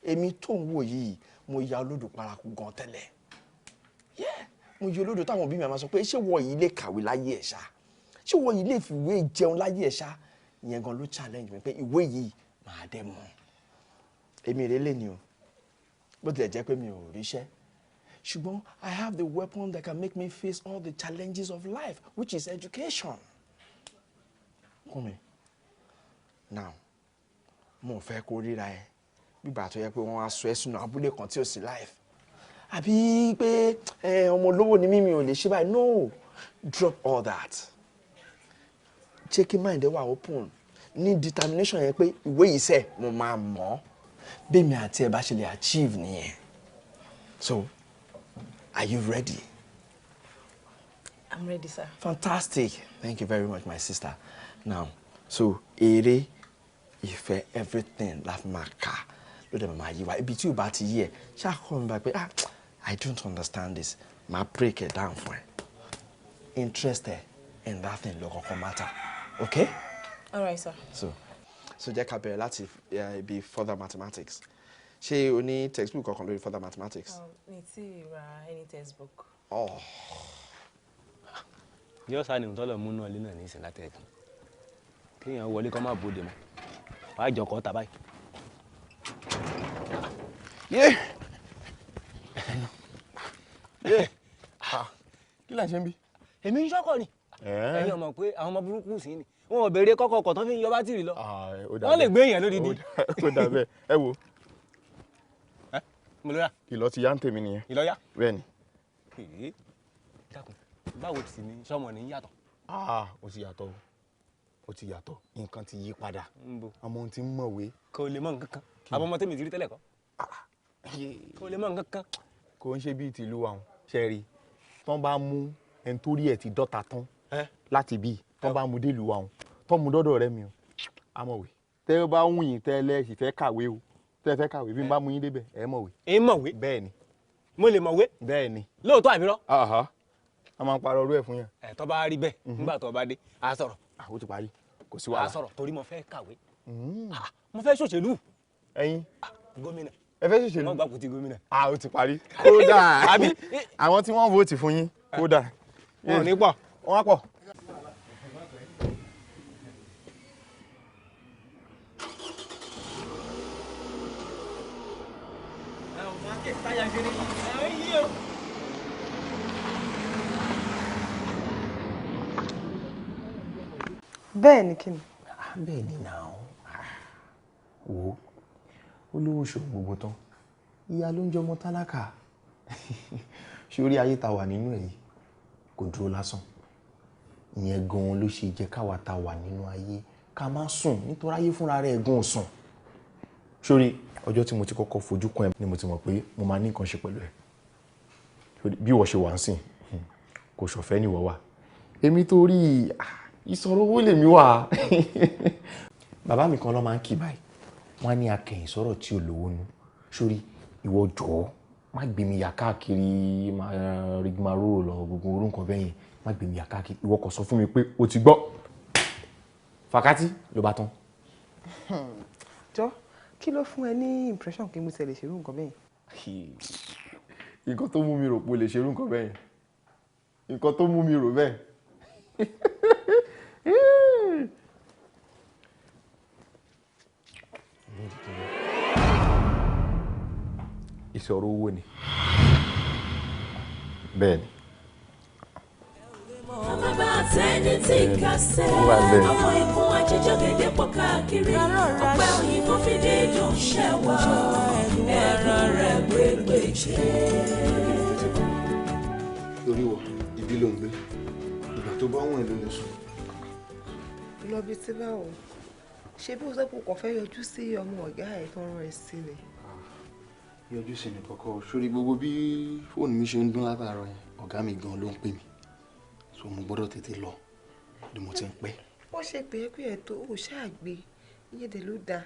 Èmi tó ń wò yìí, mo ya olódò paraku gan tẹ́lẹ̀. Yeah, mo ya olódò táwọn òbí mi máa sọ pé ṣé wọ yìí lè kàwé láyé ẹ̀ ṣá? Ṣé wọ yìí lè fi ìwé jẹun láyé ẹ̀ ṣá? Ìyẹn gan ló challenge mi pé ìwé yìí màá dẹ́ mọ̀. Èmi rè lè ní o, bó tilẹ̀ jẹ́ pé mi ò ríṣẹ́. Ṣùgbọ́n I have the weapon that can make me face all the challenges of life, which is education. Kúnmi, now, mo fẹ́ kó ríra ẹ bíbà tó yẹ pé wọ́n á sọ ẹ́ sínú abúlé kan tí ò sí life. Àbí pé ọmọ olówó ni mí, mi ò lè ṣe báyìí. No, drop all that. Jẹ́ kí mind ẹ wà open. Ní determination yẹn pé ìwé yìí sẹ́, mo máa mọ̀ ọ́. Bẹ́ẹ̀mi àti ẹ bá ṣe lè achieve nìyẹn. So, are you ready? I'm ready, sir. Fantastic. Thank you very much, my sister. Now, so, eré, ìfẹ́, everything la fi máa kà ló dẹ̀ máa yí wa. Ibi tí o bá ti yí ẹ, ṣáà kọ́ mi bá pé, ah, I don't understand this. Màá break it down fún ẹ. Interest ẹ in that thing ló kọ́kọ́ matter. Okay? All right, sir. So jẹ́ ká bẹ̀rẹ̀ láti ibi further mathematics. Ṣé o ní textbook kankan lórí further mathematics? Mi ti ra any textbook. Oh. Yóò sá ni tọ́lọ̀ mú náà lé náà ní ìsìn látẹ̀ẹ̀kan. Kéèyàn wọlé kó má bóde mọ́. Wàá jọ kọ́ ta báyìí. Yeah. Yeah. Kí là ń ṣe ń bí? Èmi ń ṣọ́kọ̀ ni. Ẹ̀yin ọmọ pé àwọn ọmọ burúkú sí ni. Wọn ò béèrè kọ́kọ́ ọkọ̀ tán fi ń yọ bátìrì lọ. Wọ́n lè gbé èèyàn lódìdí. Ó dà bẹ́ẹ̀. Ẹ wo. Mo lọ rà. Ìlọ ti yá ń tèmi nìyẹn. Ìlọ yá. Bẹ́ẹ̀ni. Dákun, báwo sì ni sọmọ ní yàtọ̀? Ó ti yàtọ̀ o. Ó ti yàtọ̀. Nǹkan ti yí padà. Ọmọ ohun tí ń mọ̀wé. Kò lè mọ nǹkan kan. Àbọ̀ ọmọ tèmi ti rí tẹ́lẹ̀ kọ́. Kò lè mọ nǹkan kan. Kò ń ṣe bíi tìlú àwọn. Ṣé rí i? Tán bá mú ẹni tó rí ẹ̀ ti dọ́ta tán láti bíi tán bá mú délùú àwọn tán mú dọ́dọ̀ rẹ mi o. Amọ̀wé. Tẹ́ ẹ bá wù yín tẹ́ ẹ lẹ́sì fẹ́ kàwé o. Tẹ́ ẹ fẹ́ kàwé bí n bá mú yín débẹ̀ ẹ mọ̀wé. Ẹ mọ̀wé. Bẹ́ẹ̀ni. Mo lè mọ̀wé. Bẹ́ẹ̀ni. Lóòótọ́ àbí irọ́? A máa ń parọ́ ọrú ẹ̀ fún yàn. Ẹ tó bá rí bẹ́ẹ̀ nígbà tó bá dé a sọ̀rọ̀. Ó ti parí. Kò sí wàhálà. A sọ̀rọ̀ torí mo fẹ́ kàwé. Mo fẹ́ ṣòṣèlú. Ẹ̀yin. Gómìnà. Ẹ fẹ́ ṣòṣèlú. Wọ́n gbà kùtì gómìnà. Ó ti parí. Kódà. Àbí àwọn tí wọ́n vóòtì fún yín. Kódà. Wọn ò ní pọ̀. Wọ́n á pọ̀. Bẹ́ẹ̀ ni kí ni? Bẹ́ẹ̀ ni náà. Wo, olówó ṣòwò gbogbo tán. Ìyá ló ń jọmọ tálákà. Ṣé orí ayé ta wà nínú ẹ̀ yìí kò dúró lásán. Ìyẹn gan-an ló ṣe jẹ́ káwa ta wà nínú ayé ká má sùn nítorí ayé fúnra rẹ̀ gan sùn. Sórí ọjọ́ tí mo ti kọ́kọ́ fojú kàn ẹ́ ni mo ti mọ̀ pé mo máa ní nǹkan ṣe pẹ̀lú ẹ̀. Bí ìwọ ṣe wà ń sìn, kò ṣọ̀fẹ́ níwọ̀ wà. Èmi torí ìsọ̀rọ̀ owó lèmi wà. Bàbá mi kan ló máa ń kì báyìí. Wọ́n á ní akẹ̀yìn sọ̀rọ̀ tí ò lówó nu. Sórí ìwọ jọ̀ọ́ má gbé mi yà káàkiri máa rigmarole lọ gbogbo orú nǹkan bẹ́yẹn, má gbé mi yà káàkiri. Ìwọ kò sọ fún mi pé o ti gbọ́. Fàkátì ló bá tán. Jọ, kí ló fún ẹ ní impression kí mo ṣe lè ṣerú nǹkan bẹ́yẹn? Nǹkan tó mú mi rò pé o lè ṣerú nǹkan bẹ́yẹn. Nǹkan tó mú mi rò bẹ́ẹ̀. Í ṣe ọ̀rọ̀ owó ni. Bẹ́ẹ̀ ni. Bàbá tẹni tí kásẹ̀, àwọn ikùn àjẹjọ́gẹ̀dẹ̀ pọ̀ káàkiri. Ọ̀pẹ òyìnbó fi dídùn ṣẹ̀wá, ẹ̀rọ rẹ̀ gbégbé jẹ́. Torí wọ, ibi ló ń gbé. Ìgbà tó bá wọ̀n ẹ́ ló lè sùn. Lọ bí tí báwo? Ṣé bí o sọ pé o kàn fẹ́ yọjú sí ọmọ ọ̀gá ẹ̀ tó ń rán ẹ sí ni? Yọjú sí ni kọ́kọ́. Sórí gbogbo bí fóònù mi ṣe ń dún látàárọ̀ yẹn, ọ̀gá mi gan ló ń pè mí. So mo gbọ́dọ̀ tètè lọ ni mo ti ń pẹ́. Ó ṣe pé ẹ pé ẹ tó o ṣáà gbé ìyẹn dẹ̀ ló dáa.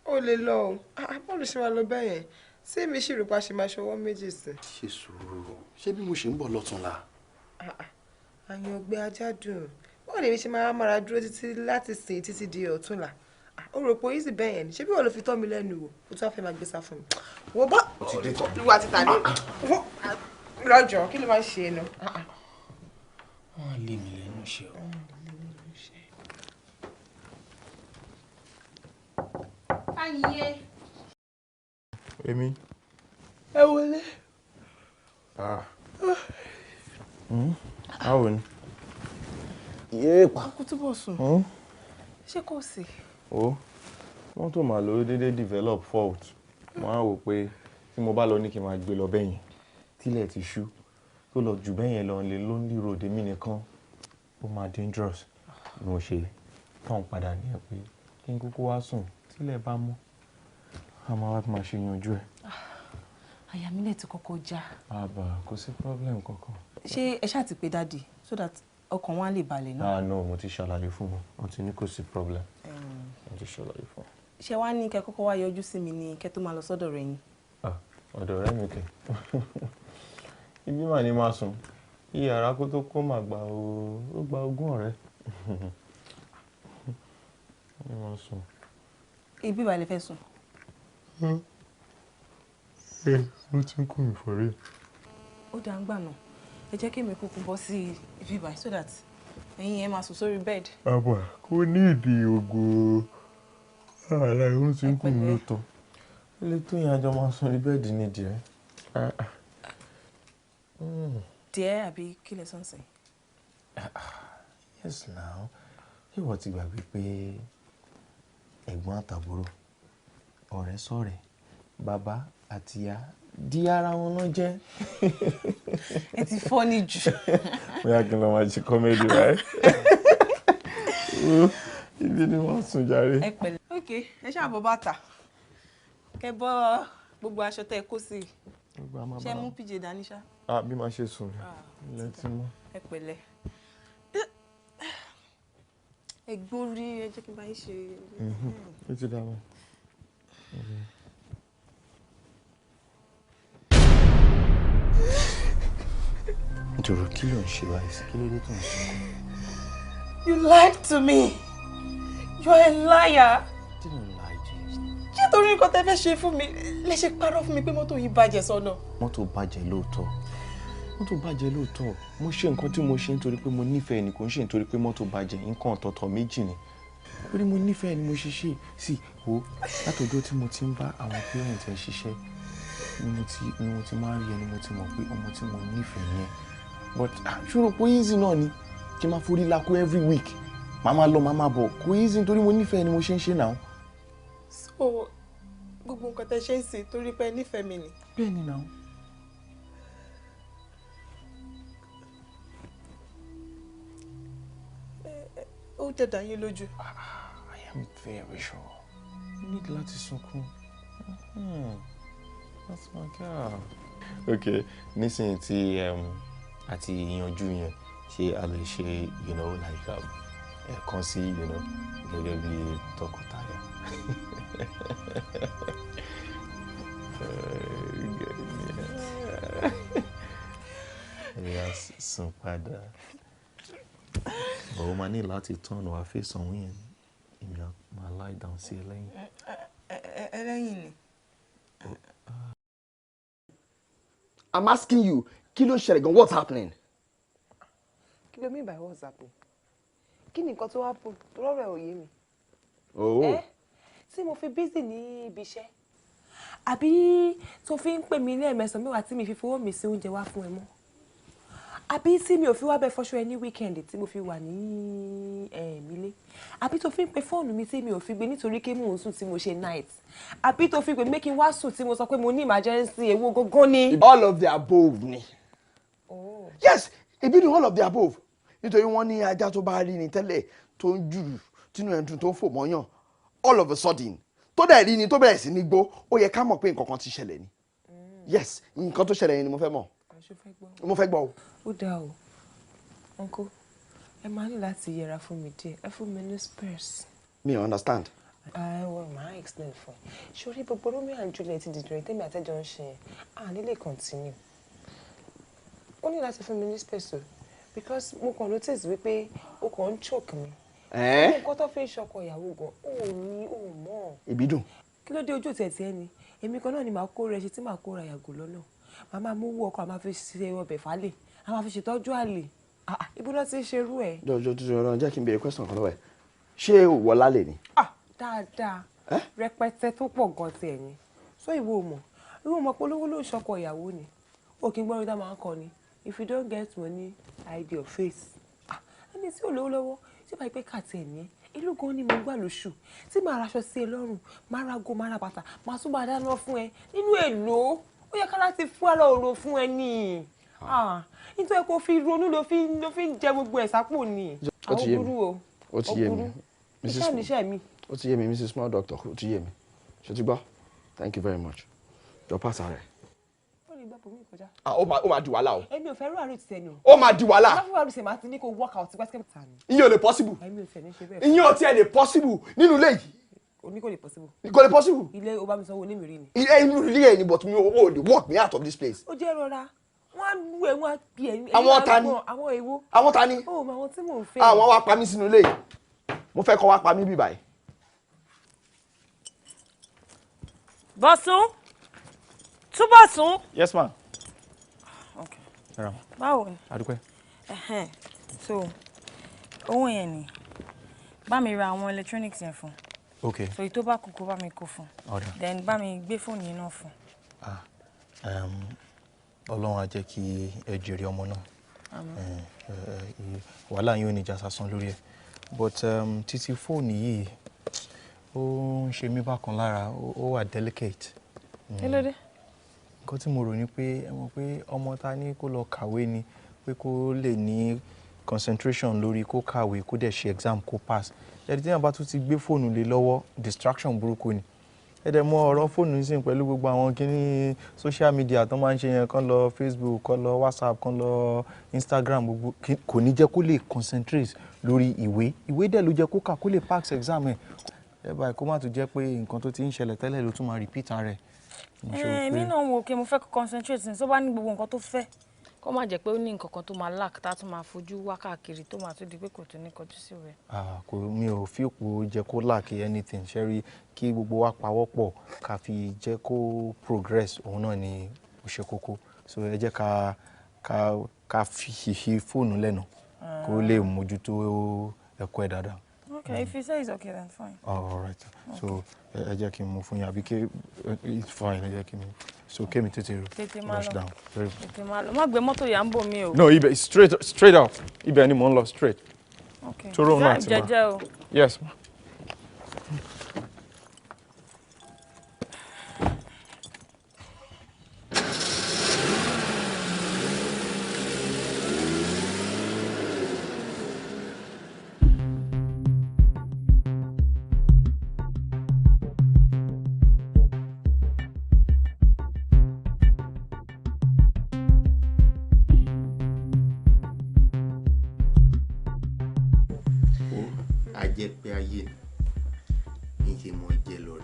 Ó lè lọ o, bọ́ọ̀lù ṣe máa lọ bẹ́ẹ̀ yẹn tí èmi sì rò pa ṣe máa ṣọwọ́ méjì sí. Ṣe sùúrù, ṣé bí mo ṣe ń bọ̀ lọ́túnla? Àyàn ọgbẹ́ ajá dùn. Báwo lèmi ṣe máa mára dúró títí láti sìn títí di ọ̀túnla? Ó rò pé easy bẹ́ẹ̀ yẹn ni. Ṣé bí wọ́n ló fi tọ́ mi lẹ́nu wò ó tún wá fẹ́ máa gbé sá fún mi? Wò bá ìwà títà ní lọ́jọ́, kí ló máa ń ṣe é nu? Wọ́n á lé mi lẹ́nu iṣẹ́ o. Ayé. Èmi. Ẹ wọlé. Báwo ni? Yéèpà. Kó túbọ̀ sùn. Ṣé kò sí? Ó mọ́tò mà ló déédéé develop fault. Mo á wò pé tí mo bá lọ ní kí n máa gbé lọ bẹ́yẹn tílẹ̀ ti ṣú tó lọ jù bẹ́yẹn lọ lè lonely road èmi nìkan, ó máa dangerous. Ni mo ṣe tán padà ní ẹ pé kí n kúkú wá sùn, tílẹ̀ bá mọ́ a máa wá máa ṣe yanjú ẹ̀. Àyà mi lè ti kọ́kọ́ já. Àbà, kò sí problem kankan. Ṣé ẹ ṣáà ti pe daddy so that ọkàn wọn á lè balẹ̀ náà? Ah no, mo ti ṣàlàyé fún wọn, wọn ti ní kò sí problem. Mo ti ṣàlàyé fún wọn. Ṣé wàá ní kẹ́ kọ́kọ́ wá yọjú sí mi ni kẹ́ tó máa lọ sọ́dọ̀ rẹ̀ yín? Ọ̀dọ̀ ọ̀rẹ́ mi kẹ̀. Ibi mà ní máa sùn. Iyàrá kó tó kó mà gbà ó gba ogún ọ̀rẹ́. Ní máa sùn. Ibi ìbàlẹ̀ fẹ́ sùn. Ẹ ló ti ń kún mi for real. Ó dáa ń gbà náà. Ẹ jẹ́ kí èmi kúkú bọ́ sí ibi ìbàlẹ̀ so that ẹ̀yin ẹ máa sùn sórí bed. Àbọ̀ kò ní ìdí ògùn ààrẹ ó ti ń kún mi lóòótọ́. Ilé tó yẹn àjọ máa sùn ní bẹ́ẹ̀dì ní díẹ̀. Díẹ̀ àbí kí lẹ sọ́n sìn? Yes now, ìwọ ti gbàgbé pé ẹ̀gbọ́n àtàbúrò, ọ̀rẹ́ sọ̀rẹ́, bàbá àti ìyá di ara wọn náà jẹ́. Ẹ ti fọ́ ní jù. Bóyá kí n lọ máa ṣe comedy báyìí. Ibi ni wọ́n sùn jàre. Ẹ pẹ̀lẹ́. Ok, ẹ ṣáà bọ́ bàtà. Kẹ bọ́ gbogbo aṣọ tẹ́ ẹ kó sí i. Ṣé mú PJ dání ṣá? Ah, bí màá ṣe sùn ilẹ̀ tí mọ́. Ẹ pẹ̀lẹ́. Ẹ gbórí, ẹ jẹ́ kí n bá yín ṣe. Ó ti dá wọn. Nítorí kí ló ń ṣe báyìí sí? Kí ló dé tó ń sunkún? You lied to me. You are a liar. Didn't lie to you. Ṣé torí nǹkan tẹ́ fẹ́ ṣe fún mi lẹ ṣe parọ́ fún mi pé mọ́tò yìí bàjẹ́ sọ́nà? Mọ́tò bàjẹ́ lóòótọ́. Mọ́tò bàjẹ́ lóòótọ́. Mo ṣe nǹkan tí mo ṣe nítorí pé mo nífẹ̀ẹ́ ni, kò ń ṣe nítorí pé mọ́tò bàjẹ́. Nǹkan ọ̀tọ̀ọ̀tọ̀ méjì ni. Torí mo nífẹ̀ẹ́ ni mo ṣe ṣe. Sí, wo, látọjọ́ tí mo ti ń bá àwọn parents ẹ ṣiṣẹ́ ni mo ti máa ń rí ẹni mo ti mọ̀ pé ọmọ tí mo nífẹ̀ẹ́ yẹn. But ṣòro pé easy náà ni kí n máa forí lako every week. Màá máa lọ, màá máa bọ̀. Kò easy nítorí mo nífẹ̀ẹ́ ni mo ṣe ń ṣe náà. So gbogbo nǹkan tẹ́ ṣe ń sìn torí pé ẹ nífẹ̀ẹ́ mi ni. Bẹ́ẹ̀ ni náà. Ó dẹ̀dà yín lójú. I am very sure. You need láti sunkún. That's my girl. Okay, nísìnyí tí àti ìyanjú yẹn, ṣé a lè ṣe like ẹ̀ẹ̀kan sí gẹ́gẹ́ bí tọkọtaya. Ẹ̀yà sùn padà. Ó máa ní láti turn wá face ọ̀hún yẹn. Èmi á máa lie down sí ẹlẹ́yìn. Ẹlẹ́yìn ni. I'm asking you, kí ló ṣẹlẹ̀ gan? What's happening? Kí ló mean by what's happening? Kí ni nǹkan tó happen? Tó lọ́rọ̀ ẹ̀ ò yé mi. Oh. Tí mo fi busy ní ibi iṣẹ́. Àbí tó fi ń pè mí lẹ́ẹ̀mẹsàn-án mẹ́wàá tí mi fi fowó mi sí oúnjẹ wá fún ẹ mọ́? Àbí tí mi ò fi wá bẹ fọṣọ ẹ ní weekend tí mo fi wà ní ilé? Àbí tó fi ń pe fóònù mi tí mi ò fi gbé nítorí kí mò ń sùn tí mo ṣe night? Àbí tó fi pè mí kí n wá sùn tí mo sọ pé mo ní emergency, èwo gógó ni? All of the above ni. Oh. Yes, Ìbídùn, all of the above. Nítorí wọ́n ní ajá tó bá rí ni tẹ́lẹ̀ tó ń jùrù tínú ẹ̀ ń dùn tó ń fò mọ́yàn, all of a sudden tó dẹ̀ rí ni tó bẹ̀rẹ̀ sí ní gbó, ó yẹ ká mọ̀ pé nǹkan kan ti ṣẹlẹ̀ ni. Yes, nǹkan tó ṣẹlẹ̀ yẹn ni mo fẹ́ mọ̀. Mo fẹ́ gbọ́ o. Ó dáa o, uncle, ẹ máa ní láti yẹra fún mi díẹ̀, ẹ fún mi ní space. Mi ò understand. I will máa explain fún ẹ. Sórí gbogbo Romeo and Juliet ti dìdìrín tèmi àtẹ́jọ́ ń ṣe yẹn, à ní lè continue. Ó ní láti fún mi ní space o, because mo kàn notice wípé o kàn ń choke mi. Nǹkan tó fi ń ṣọkọ ìyàwó gan, ó ní ó mọ̀. Ìbídùn. Kí ló dé ojú òtí ẹ̀ tí ẹ ni? Èmi kan náà ni màá kó rẹ ṣe tí màá kó ra yàgò lọ́nà. Màá máa mú owó ọkọ, àmà fi ṣe ọbẹ̀ fálè, àmà fi ṣètọ́jú àlè. Ibo ló ti ń ṣerú ẹ̀? Jọjọ tuntun ọ̀rọ̀, jẹ́ kí n béèrè question kan lọ́wọ́ ẹ̀. Ṣé òwò lálẹ́ ni? Dáadáa, rẹpẹtẹ tó pọ̀ gan ti ẹ̀ ni. So ìwọ mọ̀, ìwọ mọ̀ pé olówó ló ń ṣọkọ ìyàwó ni. O kì í gbọ́ orin tá máa ń kọ ni. If you don't get money, hide your face. Ẹni tí ò lówó lọ́wọ́, tí bá yẹ pé kàtí ẹ̀ ní ẹ́, ìlú gan ni mo gbà lóṣù tí màá raṣọ sí ẹ lọ́rùn, màá ra go, màá ra bàtà, màá tún máa dáná fún ẹ nínú èlò. Ó yẹ ká láti fún ara òro fún ẹ ní. Nítorí kó fi ronú ló fi ń jẹ gbogbo ẹ̀ sápò ni. Àwọn burú o. Ó ti yé mi. Iṣẹ́ níṣẹ́ mi. Ó ti yé mi, Mrs. Small Doctor, ó ti yé mi. Ṣé ti gbọ́? Thank you very much. Jọ pàṣẹ rẹ̀. Ó lè gbọ́ bòmí kọjá. Ó máa di wàhálà o. Èmi ò fẹ́ rú àrùn tẹnu. Ó máa di wàhálà. Má fún àrùn tẹ̀ máa ti ní kó work out pẹ́sìkẹ́. Ìyẹn ò lè possible. Èmi ò tẹ̀ ní ṣe bẹ́ẹ̀. Ìyẹn ò tiẹ̀ lè possible nínú ilé yìí. O ní kò lè possible. Kò lè possible. Ilé o bá mi sanwó ilé mi rí ni. Ilé inú ilé ẹ̀ ni, but mi ò lè work me out of this place. Ó jẹ́ rọra, wọ́n á lù ẹ́, wọ́n á pè ẹ́. Àwọn ta ni? Àwọn èwo? Àwọn ta ni? Ó mọ àwọn tí mò ń fẹ́. Àwọn wá pa mí sínú ilé yìí. Mo fẹ́ kọ́ wá pa mí bí báyìí. Bọ̀sún, Túbọ̀sún. Yes ma. Okay. Báwo ni? Adúpẹ́. So owó yẹn ni, bá mi ra àwọn electronics yẹn fún. Okay. So èyí tó bá kú kó bá mi kó fún. Ọ̀dà. Then bá mi gbé fóònù yẹn náà fún. Ọlọ́run á jẹ́ kí ẹ jèrè ọmọ náà. Wàhálà yín ò ní já sásán lórí ẹ̀. But títí fóònù yìí, ó ń ṣe mí bákan lára, ó wà delicate. Kí ló dé? Nǹkan tí mo rò ni pé ẹ mọ̀ pé ọmọ ta ní kó lọ kàwé ni, pé kó lè ní concentration lórí kó kàwé, kó dẹ̀ ṣe exam, kó pass. Ẹni tí èèyàn bá tún ti gbé fóònù lé lọ́wọ́, distraction burúkú ni. Ẹ dẹ̀ mọ̀ ọ̀rọ̀ fóònù nísìnyí pẹ̀lú gbogbo àwọn kíní social media tó máa ń ṣe yẹn, kán lọ Facebook, kán lọ WhatsApp, kán lọ Instagram, gbogbo kò ní jẹ́ kó lè concentrate lórí ìwé. Ìwé dẹ̀ ló jẹ́ kó kà kó lè pass exam ẹ̀. Ẹ báyìí kó má tún jẹ́ pé nǹkan tó ti ń ṣẹlẹ̀ tẹ́lẹ̀ ló tún máa repeat ara ẹ̀. Èmi náà wò ó, mo fẹ́ kó concentrate ní tó bá ní gbogbo nǹkan tó fẹ́, kó má jẹ́ pé ó ní nǹkan kan tó máa lack tá a tún máa fojú wá káàkiri tó máa tún di pé kò tún ní kọjú sí rẹ̀. Kò, mi ò fi òpó jẹ́ kó lack anything, ṣẹ́rí kí gbogbo wa pawọ́pọ̀ ká fi jẹ́ kó progress, òun náà ni ó ṣe kókó. So ẹ jẹ́ ká fi fóònù lẹ́nu kó lè mójútó ẹ̀kọ́ ẹ̀ dáadáa. Okay, if you say it's okay, then fine. Oh, all right. So ẹ jẹ́ kí n mú fún yín, àbí kí it's fine, ẹ jẹ́ kí n mú. So kémi tètè rush down. Tètè máa lọ. Má gbé mọ́tò yà ń bò mí o. No, ibẹ̀ straight up. Ibẹ̀ ni mò ń lọ straight. Okay. Tóró náà ti máa. Jẹ́jẹ́ o. Yes ma. Jẹ́ pé ayé ni kí n mọ jẹ lọ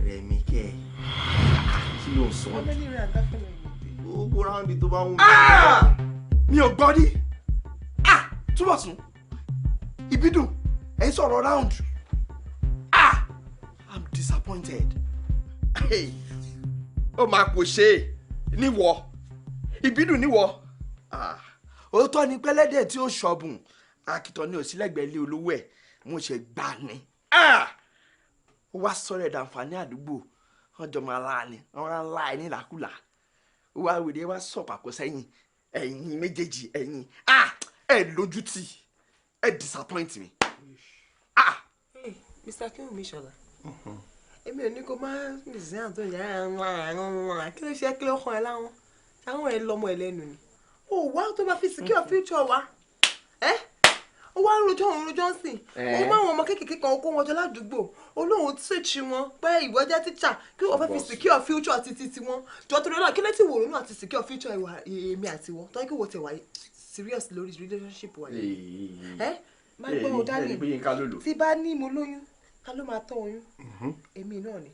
rẹ mi kẹ kí ló ń sọ gbogbo ráńdì tó bá ń wù mí. Mi ò gbọ́ rí. Túbọ̀sún, Ìbídùn, ẹ̀ ń sọ̀rọ̀ round. I'm disappointed. Ó máa kò ṣe é níwọ̀, Ìbídùn níwọ̀. Òótọ́ ni pẹ́lẹ́dẹ̀ tí ó ṣọ̀bùn akitọ ní òsínlẹ̀gbẹ́ ilé olówó ẹ̀ mo ṣe gbà ní. Ó wá sọ̀rọ̀ ẹ̀dá àǹfààní àdúgbò, Wọ́n jọ máa la ni, wọ́n á la ẹ nílàkulà. Ó wá wèrè wá sọ̀ pàkó sẹ́yìn, ẹ̀yin méjèèjì ẹ̀yin. Ah! Ẹ lójú tì, ẹ disappoint mi. Ah! Hey, Mr. Akinwumi Ṣọlá. Èmi ò ní kó má nìsín àtọ́ ìyá àwọn kí ló ṣe kí ló kàn ẹ́ láwọn àwọn ẹ̀ lọ́mọ ẹ̀ lẹ́nu ni. Ó wá tó bá fi secure future wa. Ẹ́ ó wá ń rojọ́ òun rojọ́ ń sìn. Ó má àwọn ọmọ kéékèèké kan kó wọn jọ ládùúgbò. Olóhùn teach wọn pé ìwọ jẹ́ teacher kí wọ́n fẹ́ fi secure future títí tiwọn. Jọ torí náà kí ló ti wò ronú àti secure future ìwà èmi àti wọn. Tọ́ kí wọ́n tẹ̀ wá serious lórí relationship wa yìí. Ẹ́ má gbọ́ ọ dálé tí bá ní mo lóyún ta ló máa tọ́ oyún èmi náà ni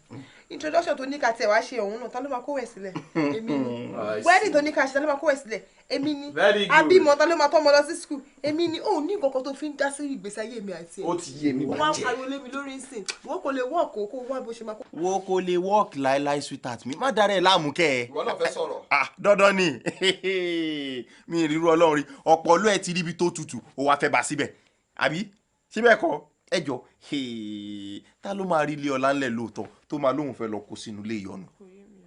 introduction tó ní ká tiẹ̀ wá ṣe òun náà ta ló máa kó wẹ̀ sílẹ̀ èmi ni wedding tó ní ká ṣe ta ló máa kó wẹ̀ sílẹ̀ èmi ni abímọ ta ló máa tọ́ ọmọ lọ sí school èmi ni òun ní nǹkan kan tó fi ń dá sí ìgbésí ayé mi àti ẹ̀ Ó ti yé mi wọ́n wá ń bàjẹ́. pariwo lé mi lórí ìsìn wọ́n kò lè work kó wá bó ṣe máa kó. Wo kò lè work láéláé sweetheart mi, má dára ẹ láàmú kẹ́ ẹ. Ìwọ náà fẹ́ sọ̀rọ̀. Ah, dandan ni mi ì ríru Ọlọ́run rí ọpọlọ ẹ ti ríbi tó tutù ó wàá fẹ́ bá síbẹ̀ àbí síbẹ̀ kọ́ ẹ jọ ta ló máa rí ilé ọlá ńlẹ̀ lóòótọ́ tó máa lóun fẹ́ lọ kó sínú ilé ìyọnu.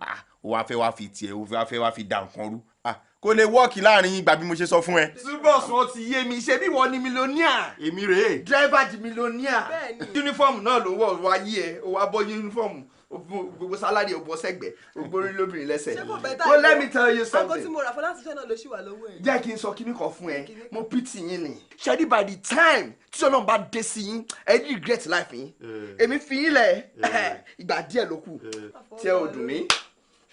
Ah, ó wàá fẹ́ wá fi tiẹ̀ ó wàá fẹ́ wá fi da nǹkan rú. Ah, kò lè work láàrin yín gbà bí mo ṣe sọ fún ẹ. Túbọ̀sún ó ti yé mi, ṣé bí wọ́n ní millionaire? Èmi rèé. Driver di millionaire. Uniform náà ló wọ̀ wá yí ẹ, ó wá bọ́ uniform, gbogbo salary ó bọ́ sẹ́gbẹ̀ẹ́, ó gbórí lóbìnrin lẹ́sẹ̀. Ṣé kò better? Well, let me tell you Aago tí something. mo rà fún láti ṣẹ́ náà ló ṣì wà lọ́wọ́ ẹ̀. Jẹ́ kí n sọ kíní kan fún ẹ, mo pity yín ni. Ṣé by the time tí Ọlọ́run bá dé sí yín, ẹ ní regret life yín. Èmi fi yín lẹ̀, ìgbà díẹ̀ ló kù tí ẹ ò dùn mí.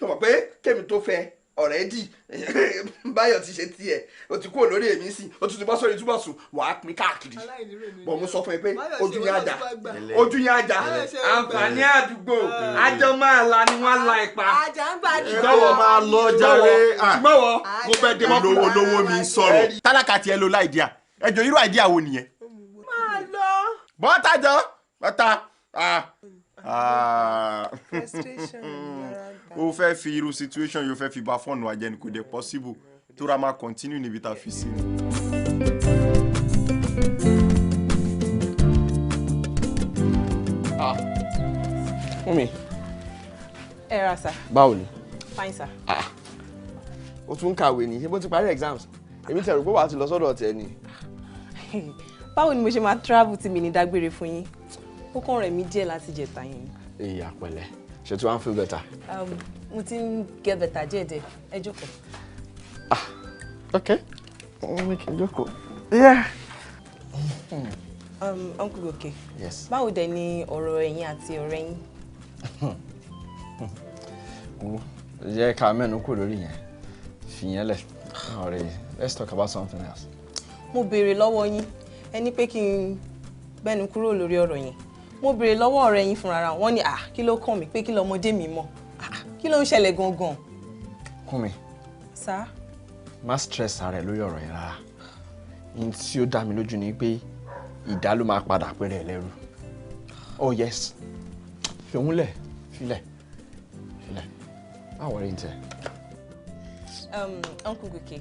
Ṣé o mọ̀ pé kémi tó fẹ́ already Báyọ̀ ti ṣe tiẹ̀, o ti kúrò lórí èmi sí, o tún ti bọ́ sórí Túbọ̀sún, wàá pín káàkiri. Bọ̀ mo sọ fún ẹ pé ojú yín àjà, ojú yín àjà, àǹfààní àdúgbò, àjọ máa la ni wọ́n la ipa. Àjà ń gbàdúrà. Ṣùgbọ́n máa lọ jàre. Ṣùgbọ́n wọ, mo fẹ́ dé mọ́. Olówó lówó mi ń sọ̀rọ̀. Tálákà tiẹ̀ ló láìdíà. Ẹ jọ irú àìdíà wo nìyẹn? Máa lọ. Bọ́tà jọ, bọ́tà. Ah. Ah. Ó fẹ́ fi irú situation yóò fẹ́ fi bá fọ́ọ̀nù ajẹ́ ni kò dé possible tó ra máa continue níbi tá a fi sí ni. Ah. Mummy, Ẹ ra sir. báwo ni? Fine sir. Ah. O tún ń kàwé ni, ṣé bó ti parí exams? Èmi tẹ̀rù pé wàá ti lọ sọ́dọ̀ tiẹ̀ ni. Báwo ni mo ṣe máa travel tí mi ní dágbére fún yín? Ó kàn rẹ̀ mí díẹ̀ láti jẹ̀ta yẹn. Ìyá pẹ̀lẹ́, ṣe tí wàá ń feel better? Mo ti ń get better díẹ̀díẹ̀. Ẹ jókòó. Ok, wọ́n ní kí n jókòó. Yeah. Uncle Gòkè. Yes. Báwo dẹ̀ ni ọ̀rọ̀ ẹ̀yin àti ọ̀rẹ́ yín? Wo, jẹ́ ká mẹ́nu kúrò lórí yẹn. Fìyẹn lẹ̀. Ọ̀rẹ́, let's talk about something else. Mo béèrè lọ́wọ́ yín. Ẹ ní pé kí n gbẹ́nu kúrò lórí ọ̀rọ̀ yẹn. Mo béèrè lọ́wọ́ ọ̀rẹ́ yín fúnra wọn ní à kí ló kàn mí pé kí lọmọdé mi mọ̀. Ah, kí ló ń ṣẹlẹ̀ gangan? Kúnmi, Sá. má stress ara ẹ lórí ọ̀rọ̀ yẹn rárá. N tí ó dá mi lójú ni pé ìdá ló máa padà péré ẹ lẹ́rú. Oh yes. Fi òun lẹ̀, filẹ̀, filẹ̀. Má worry ní tẹ̀. Uncle Gòkè,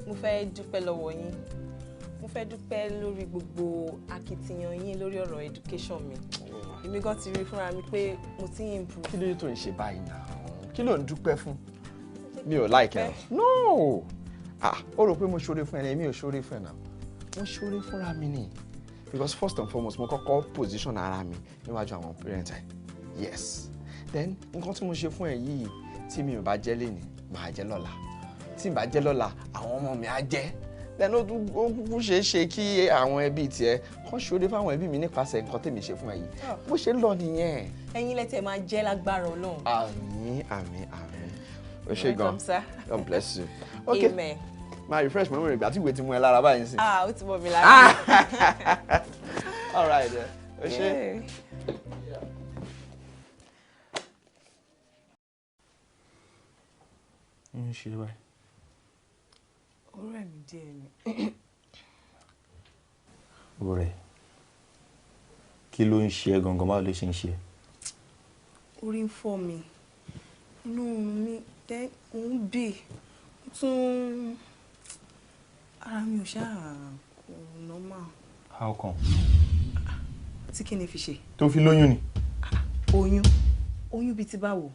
mo fẹ́ dúpẹ́ lọ́wọ́ yín. Mo fẹ́ dúpẹ́ lórí gbogbo akitiyan yín lórí ọ̀rọ̀ education mi. Èmi gan ti rí fúnra mi pé mo ti ń improve. Kí ló dé tó ń ṣe báyìí náà? Kí ló ń dúpẹ́ fún? Mi ò like ẹ. No! Ah, ó rò pé mo ṣoore fún ẹ ní, èmi ò ṣoore fún ẹ náà. Mo ṣoore fúnra mi ni. Because first and foremost, mo kọ́kọ́ position ara mi níwájú àwọn parents ẹ. Yes. Then nǹkan tí mo ṣe fún ẹ yìí tí mi ò bá jẹ́ lénìí, màá jẹ́ lọ́la. Tí n bá jẹ́ lọ́la, àwọn ọmọ mi á jẹ́. Then ó tún ó kúkú ṣeé ṣe kí àwọn ẹbí tiẹ̀ kàn ṣoore fáwọn ẹbí mi nípasẹ̀ nǹkan tèmi ṣe fún ẹ yìí. Bó ṣe ń lọ nìyẹn. Ẹ̀yin lẹ tẹ̀ máa jẹ́ lágbára Ọlọ́run. Àmín, àmín, àmín. O ṣé gan. Welcome, sir. God bless you. Okay. Amen. Máa refresh memory ìgbà tí ìwé ti mú ẹ lára báyìí sí. Ah, ó ti mọ̀ mi lára. All right. O ṣé. Yeah. Ń ṣe báyìí? Ọ̀rẹ́ mi díẹ̀ ni. Ọ̀rẹ́, kí ló ń ṣe ẹ́ gangan? Báwo ló ṣe ń ṣe ẹ́? Orí ń fọ́ mi, inú mi tẹ́ ń bì, ó tún ara mi ò ṣáà kò normal. How come? Tí kí ni fi ṣe? Tó fi lóyún ni. Oyún? Oyún bíi ti báwo?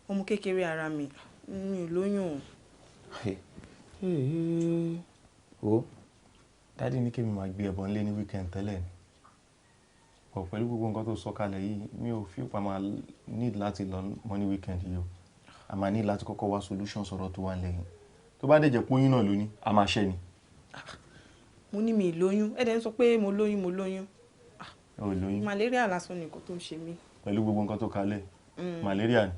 Ọmọ kékeré ara mi, mi ò lóyún o. O, daddy ní kémi máa gbé ẹbọ nílé ní weekend tẹ́lẹ̀ ni. But pẹ̀lú gbogbo nǹkan tó sọ kalẹ̀ yìí, mi ò feel pa máa need láti lọ mọ́ ní weekend yìí o. A máa need láti kọ́kọ́ wá solution sọ̀rọ̀ tó wà lẹ́yìn. Tó bá dẹ̀ jẹ́ pé oyún náà ló ní, a máa ṣẹ́ ni. Mo ní mi lóyún, ẹ dẹ̀ ń sọ pé mo lóyún, mo lóyún. O lóyún. Malaria lásán ni nǹkan tó ń ṣe mí. Pẹ̀lú gbogbo nǹkan tó kalẹ̀, malaria ni.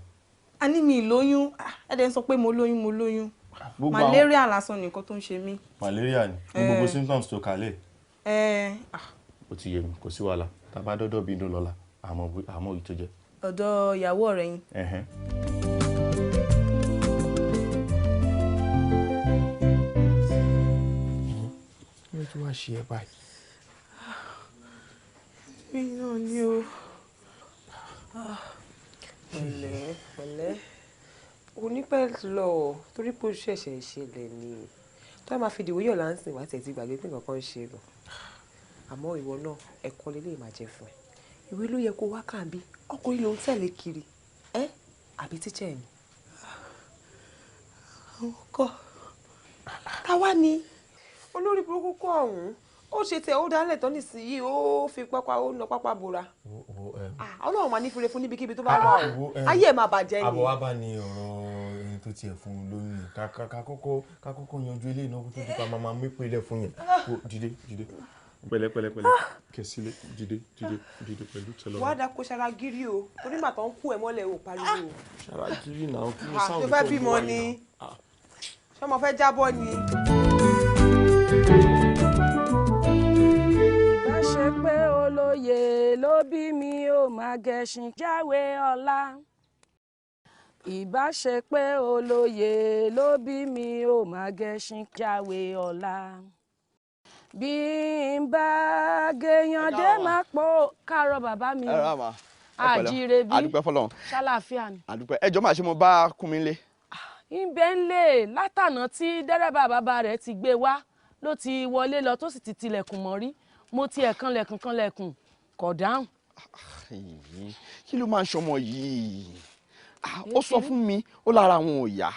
A ní mi lóyún, ẹ dẹ̀ ń sọ pé mo lóyún, mo lóyún. Malaria lásán ni nǹkan tó ń ṣe mí. Malaria ni, ní gbogbo symptoms tó kalẹ̀. Ó ti yé mi, kò sí wàhálà. Tá bá dọ́dọ̀ bí inú lọ́la, àmọ́ òyì tó jẹ́. Ọ̀dọ̀ ìyàwó ọ̀rẹ́ yín. Kí ló tún wá ṣe ẹ báyìí? Mi náà ni o. Pẹ̀lẹ́ pẹ̀lẹ́, onípẹ̀ lọ torí pé ó ṣẹ̀ṣẹ̀ ṣẹlẹ̀ ni tó a máa fi dìwọ́ yọ̀ láǹsìn wá tẹ̀ ti gbàgbé pé nǹkan kan ń ṣe lọ. Àmọ́ ìwọ náà ẹ̀kọ́ lè máa jẹ fún ẹ. Ìwé ló yẹ kó wá kàbí, ọkùnrin ló ń tẹ̀lé kiri ẹ́ àbí tíṣẹ̀ ni. Àwọn kọ́ táwa ni olórí burúkú kọ́ ọ̀hún ó ṣe tẹ ó dálẹ̀ tán nísìnyí ó fi pápá ó na pápá bora. Ọlọ́run máa ní fúnre fún níbikíbi tó bá wà o, ayé ẹ̀ máa bàjẹ́ ni. Àbọ̀ wá bá ní ọ̀rọ̀ ẹni tó tiẹ̀ fún un lóyún yẹn ká kọ́kọ́ yanjú eléyìí náà kó tó di pa máa mú ìpele fún yẹn. Dìde dìde pẹ̀lẹ́ pẹ̀lẹ́ pẹ̀lẹ́ kẹsílẹ̀ dìde dìde dìde pẹ̀lú tẹlọ. Wàá dà kó ṣara gírí o torí màtọ́ ń kú ẹ mọ́lẹ̀ o pariwo. Ṣara gírí náà kí ni sáwọn tó fẹ́ bímọ ni ṣọmọ fẹ́ jábọ́ ni. Ṣe pé olóyè ló bí mi ò máa gẹṣin jáwé ọlá. Ìbá ṣe pé olóyè ló bí mi ò máa gẹṣin jáwé ọlá. Bí n bá gèèyàn dé máa pọ̀ káàárọ̀ bàbá mi. Àjíire bí ṣàlàáfíà ni. Àdúpẹ́ ẹjọ́ máa ṣe mo bá kún mi lé. Ìbẹ̀ ń lè látànà tí dẹ́rẹ́bà bàbá rẹ̀ ti gbé wá ló ti wọlé lọ tó sì ti tilẹ̀kùn mọ́rí. Mo ti ẹ̀ kanlẹ̀kùn kanlẹ̀kùn kò dáhùn. Kí ló máa ń ṣọmọ yìí? Ó sọ fún mi ó lára àwọn ò yá.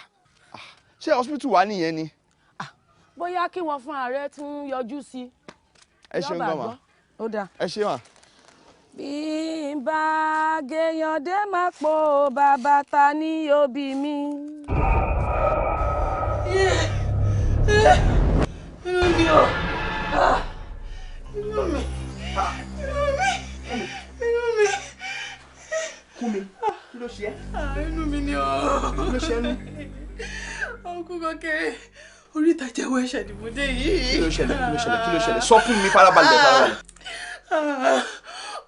Ṣé hospital wà nìyẹn ni? Bóyá kí wọ́n fún ààrẹ tún yọjú sí i. Ẹ ṣeun gan ma. Ó dáa. Ẹ ṣe mà. Bí n bá gèèyàn dé máa pò bàbá ta ní òbí mi. Inú mi ò. Inú mi, inú mi, inú mi. Kúnmi, kí ló ṣe ẹ́? Inú mi ni o. Kí ló ṣe ẹ́ nú? Ọkùn kọ̀kẹ́, orí ìta jẹ́wọ́ ẹ̀ṣẹ̀ ni mo dé yìí. Kí ló ṣẹlẹ̀? Kí ló ṣẹlẹ̀? Kí ló ṣẹlẹ̀? Sọ fún mi farabalẹ̀ farabalẹ̀.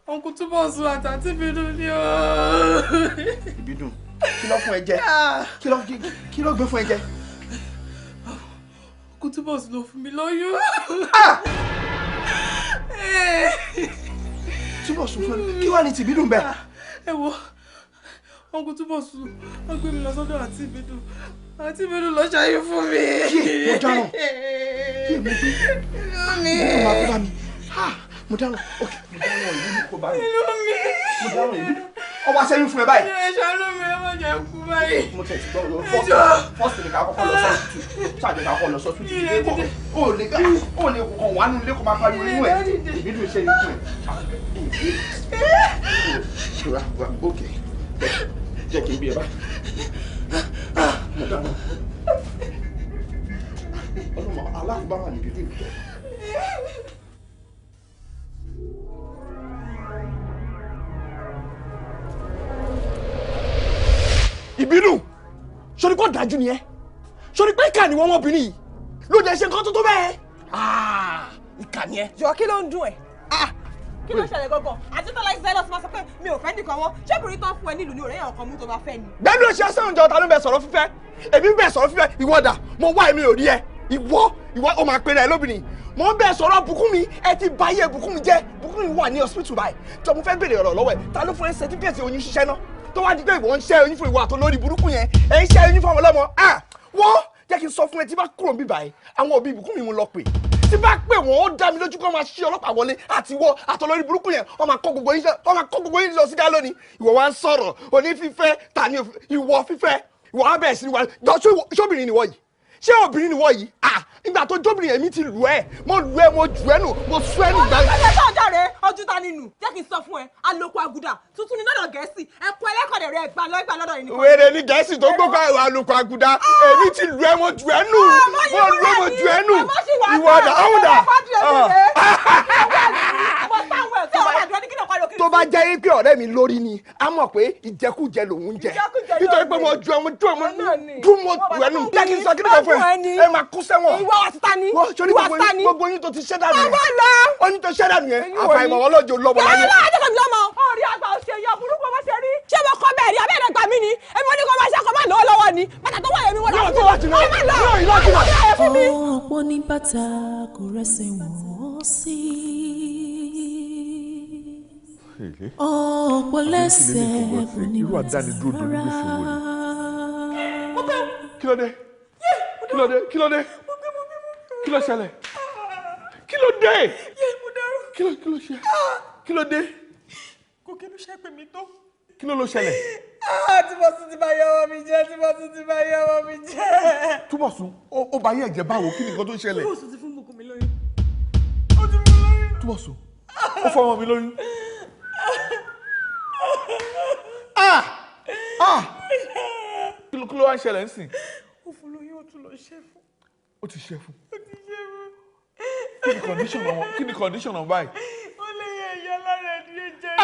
Ọkùn túbọ̀ sùn àtàtì ìbídùn ni o. Ìbídùn, kí ló fún ẹ jẹ? Kí ló gbé fún ẹ jẹ? Ọkùn túbọ̀ sùn ló fún mi lóyún. Túbọ̀ sùn fún ẹ, kí wàá ní tìbídùn bẹ́ẹ̀. Ẹ wo, ọkùn túbọ̀ sùn, wọ́n gbé mi lọ sọ́dọ̀ àǹtí ìbídùn, àǹtí ìbídùn lọ ṣayé fún mi. Mo dáràn, kí èmi gbé mi. Mo máa kó bá mi, mo dáràn, ok, mo dáràn ìlú mi kó bá mi. Inú mi. Mo dáràn ìlú. Ọwọ́ aṣẹ́yún fún ẹ báyìí. Ẹ ṣàánú mi, ẹ má jẹ́ kú báyìí. Mo tẹ̀ sí gbọ́ lọ fọ́ọ̀sì ni ká kọ́kọ́ lọ sọ́ọ̀tù, ṣáàjẹ́ ká kọ́kọ́ lọ sọ́ọ̀tù. O lè kàn wá nínú ilé kó máa pariwo inú ẹ̀. Ìbídùn ṣe ikú ẹ̀. Ok, jẹ́ kí n bí ẹ bá. Mo dáná. Ọlọ́mọ alákùbá wà níbi ìlú. Ìbínú sori kò dájú ni ẹ sori pé ìkà ni wọn ọmọbìnrin yìí ló jẹ ṣe nǹkan tó tó bẹ́ẹ̀ ìkà ni ẹ. Jọ kí ló ń dùn ẹ? Kí ló ṣẹlẹ̀ gangan? Àti tọ́lá ìṣẹ́lẹ̀ ọ̀sán máa sọ pé mi ò fẹ́ nìkan wọ́n ṣé obìnrin tán fún ẹ nílùú ní ọ̀rẹ́ yẹn ọkàn mú tó bá fẹ́ ni. Gbẹ́nu ṣe sẹ́wọ̀n jọ ta ló ń bẹ sọ̀rọ̀ fífẹ́? Èmi ń bẹ sọ̀rọ̀ fífẹ́ ìwọ dà mo wá èmi ò rí ẹ ìwọ ìwọ ó máa pèrè ẹ lóbìnrin mo ń bẹ sọ̀rọ̀ Bùkúnmi ẹ ti bà ayé Bùkúnmi jẹ́. Bùkúnmi wà ní hospital báyìí jọ mo fẹ́ béèrè ọ̀rọ̀ lọ́wọ́ ẹ ta ló fún ẹ certificate oyún ṣíṣẹ́ náà tó wá di pé ìwọ ń ṣẹ́ oyún fún ìwọ àtolórí burúkú yẹn ẹ ń ṣẹ́ oyún fún àwọn ọlọ́mọ. Wọ́n jẹ́ kí n sọ fún ẹ tí bá kúrò níbí báyìí àwọn òbí Bùkúnmi mo lọ pè Tí bá pè wọ́n, ó dá mi lójú kó máa ṣí ọlọ́pàá wọlé àti wọ àtọlórí burúkú yẹn, wọ́n máa kó gbogbo yín, wọ́n máa kó gbogbo yín lọ sí gálónì. Ìwọ wá ń sọ̀rọ̀ oní fífẹ́, ta ni ìwọ fífẹ́? Ìwọ wá bẹ̀rẹ̀ sí ni wà jọ, ṣóbìnrin ni wọ́ yìí? Ṣé obìnrin ni wọ́ yìí? Ah, nígbà tó jóbìnrin èmi ti lù ẹ́, mo lù ẹ́, mo jù ẹ́ nù, mo sú ẹ́ nù. Ọjọ́ tó ọjọ́ rẹ̀ ojú ta nínú, jẹ́ kí n sọ fún ẹ, àlòkù àgùdà tuntun ni lọ́dọ̀ Gẹ̀ẹ́sì, ẹ̀kọ́ ẹlẹ́kọ̀ọ́dẹ̀ rẹ̀ gbà lọ́gbà lọ́dọ̀ yìí nìkan. Wèrè ni Gẹ̀ẹ́sì tó gbógbó àlòkù àgùdà, èmi ti lù ẹ́, mo jù ẹ́ nù, mo lù ẹ́, mo jù ẹ́ nù. Ìwọ ọ̀dà ọ̀dà. Tó bá jẹ́ pé ọ̀rẹ́ mi lórí ni, a mọ̀ pé ìjẹkújẹ lòun ń jẹ, nítorí pé mo ju ẹ, mo ju ẹ, mo dún, mo jù ẹ nù. Jẹ́ kí n sọ kí ni kan fún ẹ, ẹ máa kú sẹ́wọ̀n. Ìwọ àti ta ni? Ìwọ àti ta ni? Gbogbo yín tó ti ṣẹ́ dànù yẹn, oyin tó ṣẹ́ dànù yẹn, àfàìmọ̀ ọlọ́jọ́ lọ́mọ láyé. Yàrá àjọkọ̀ mi lọ́mọ. Orí àgbà òṣèré ọ̀bùrúkú ọmọ ṣe rí. Ṣé mo kọ́ bẹ́ẹ̀ rí abẹ́rẹ́ gbà mí ni? Èmi ò ní kó máa ṣe kó máa lọ́wọ́ lọ́wọ́ ni. Bàtà tó wà yẹn mi wọ́n lọ́wọ́. Ọ̀pọ̀ ní bàtà kò rẹ́sẹ̀ wọ́n sí. Ọ̀pọ̀ lẹ́sẹ̀ kò ní bàtà rárá. Kí ló dé? Kí ló dé? Kí ló dé? Kí ló ṣẹlẹ̀? Kí ló dé? Kí ló ṣe? Kí ló dé? Gòkè ló ṣe pè mí tó. Kí ló ṣẹlẹ̀? Túbọ̀sún ti bá yẹ ọmọ mi jẹ́, Túbọ̀sún ti bá yẹ ọmọ mi jẹ́. Túbọ̀sún, ó bá yẹ ẹ̀jẹ̀ báwo? Kí ni nǹkan tó ṣẹlẹ̀? Túbọ̀sún ti fún Bùkúnmi lóyún. Ó ti fún lóyún. Túbọ̀sún, ó fún ọmọ mi lóyún. Ah! Ah! Kí ló wá ń ṣẹlẹ̀ ńsìn? Ó fún lóyún, ó tún lọ ṣẹ́ fún. Ó ti ṣẹ́ fún. Ó ti ṣẹ́ fún. Kí ni condition ọmọ? Kí ni condition ọmọ báyìí? Ó lè yẹ ẹ̀yà lára ẹ̀ ní ẹ̀jẹ̀.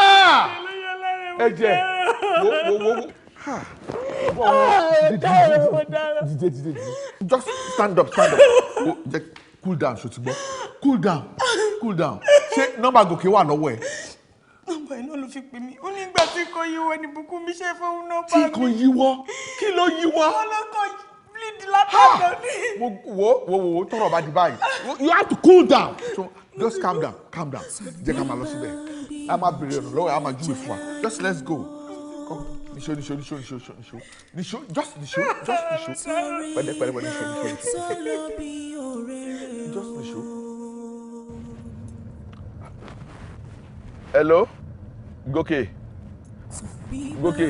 Ẹ̀jẹ̀. Wo wo wo wo. Dìde dìde dìde. Just stand up, stand up. Wo jẹ́ cool down, ṣó ti gbọ́? Cool down, cool down. Ṣé nọ́mbà Gòkè wà lọ́wọ́ ẹ̀? Nọ́mbà iná ló fi pè mí. Ó ní ìgbà tí kò yíwọ́ ni Bùkúnmi ṣe fóun nọ́mbà mi. Tí kò yíwọ́? Kí ló yíwọ́? Ọlọ́kọ̀ bleed látọ̀dọ̀ ní. Wo wo wo tọrọ bá di báyìí. You have to cool down. So just calm down, calm down. Jẹ́ ká máa lọ síbẹ̀. A máa bèrè ọ̀nà lọ́wọ́, a máa júwe fún wa. Just let's go. Níṣó níṣó níṣó níṣó níṣó níṣó just níṣó just níṣó. Pẹ̀lẹ́ pẹ̀lẹ́ pẹ̀lẹ́ níṣó níṣó níṣó. Just níṣó. Hello? Gòkè. Gòkè.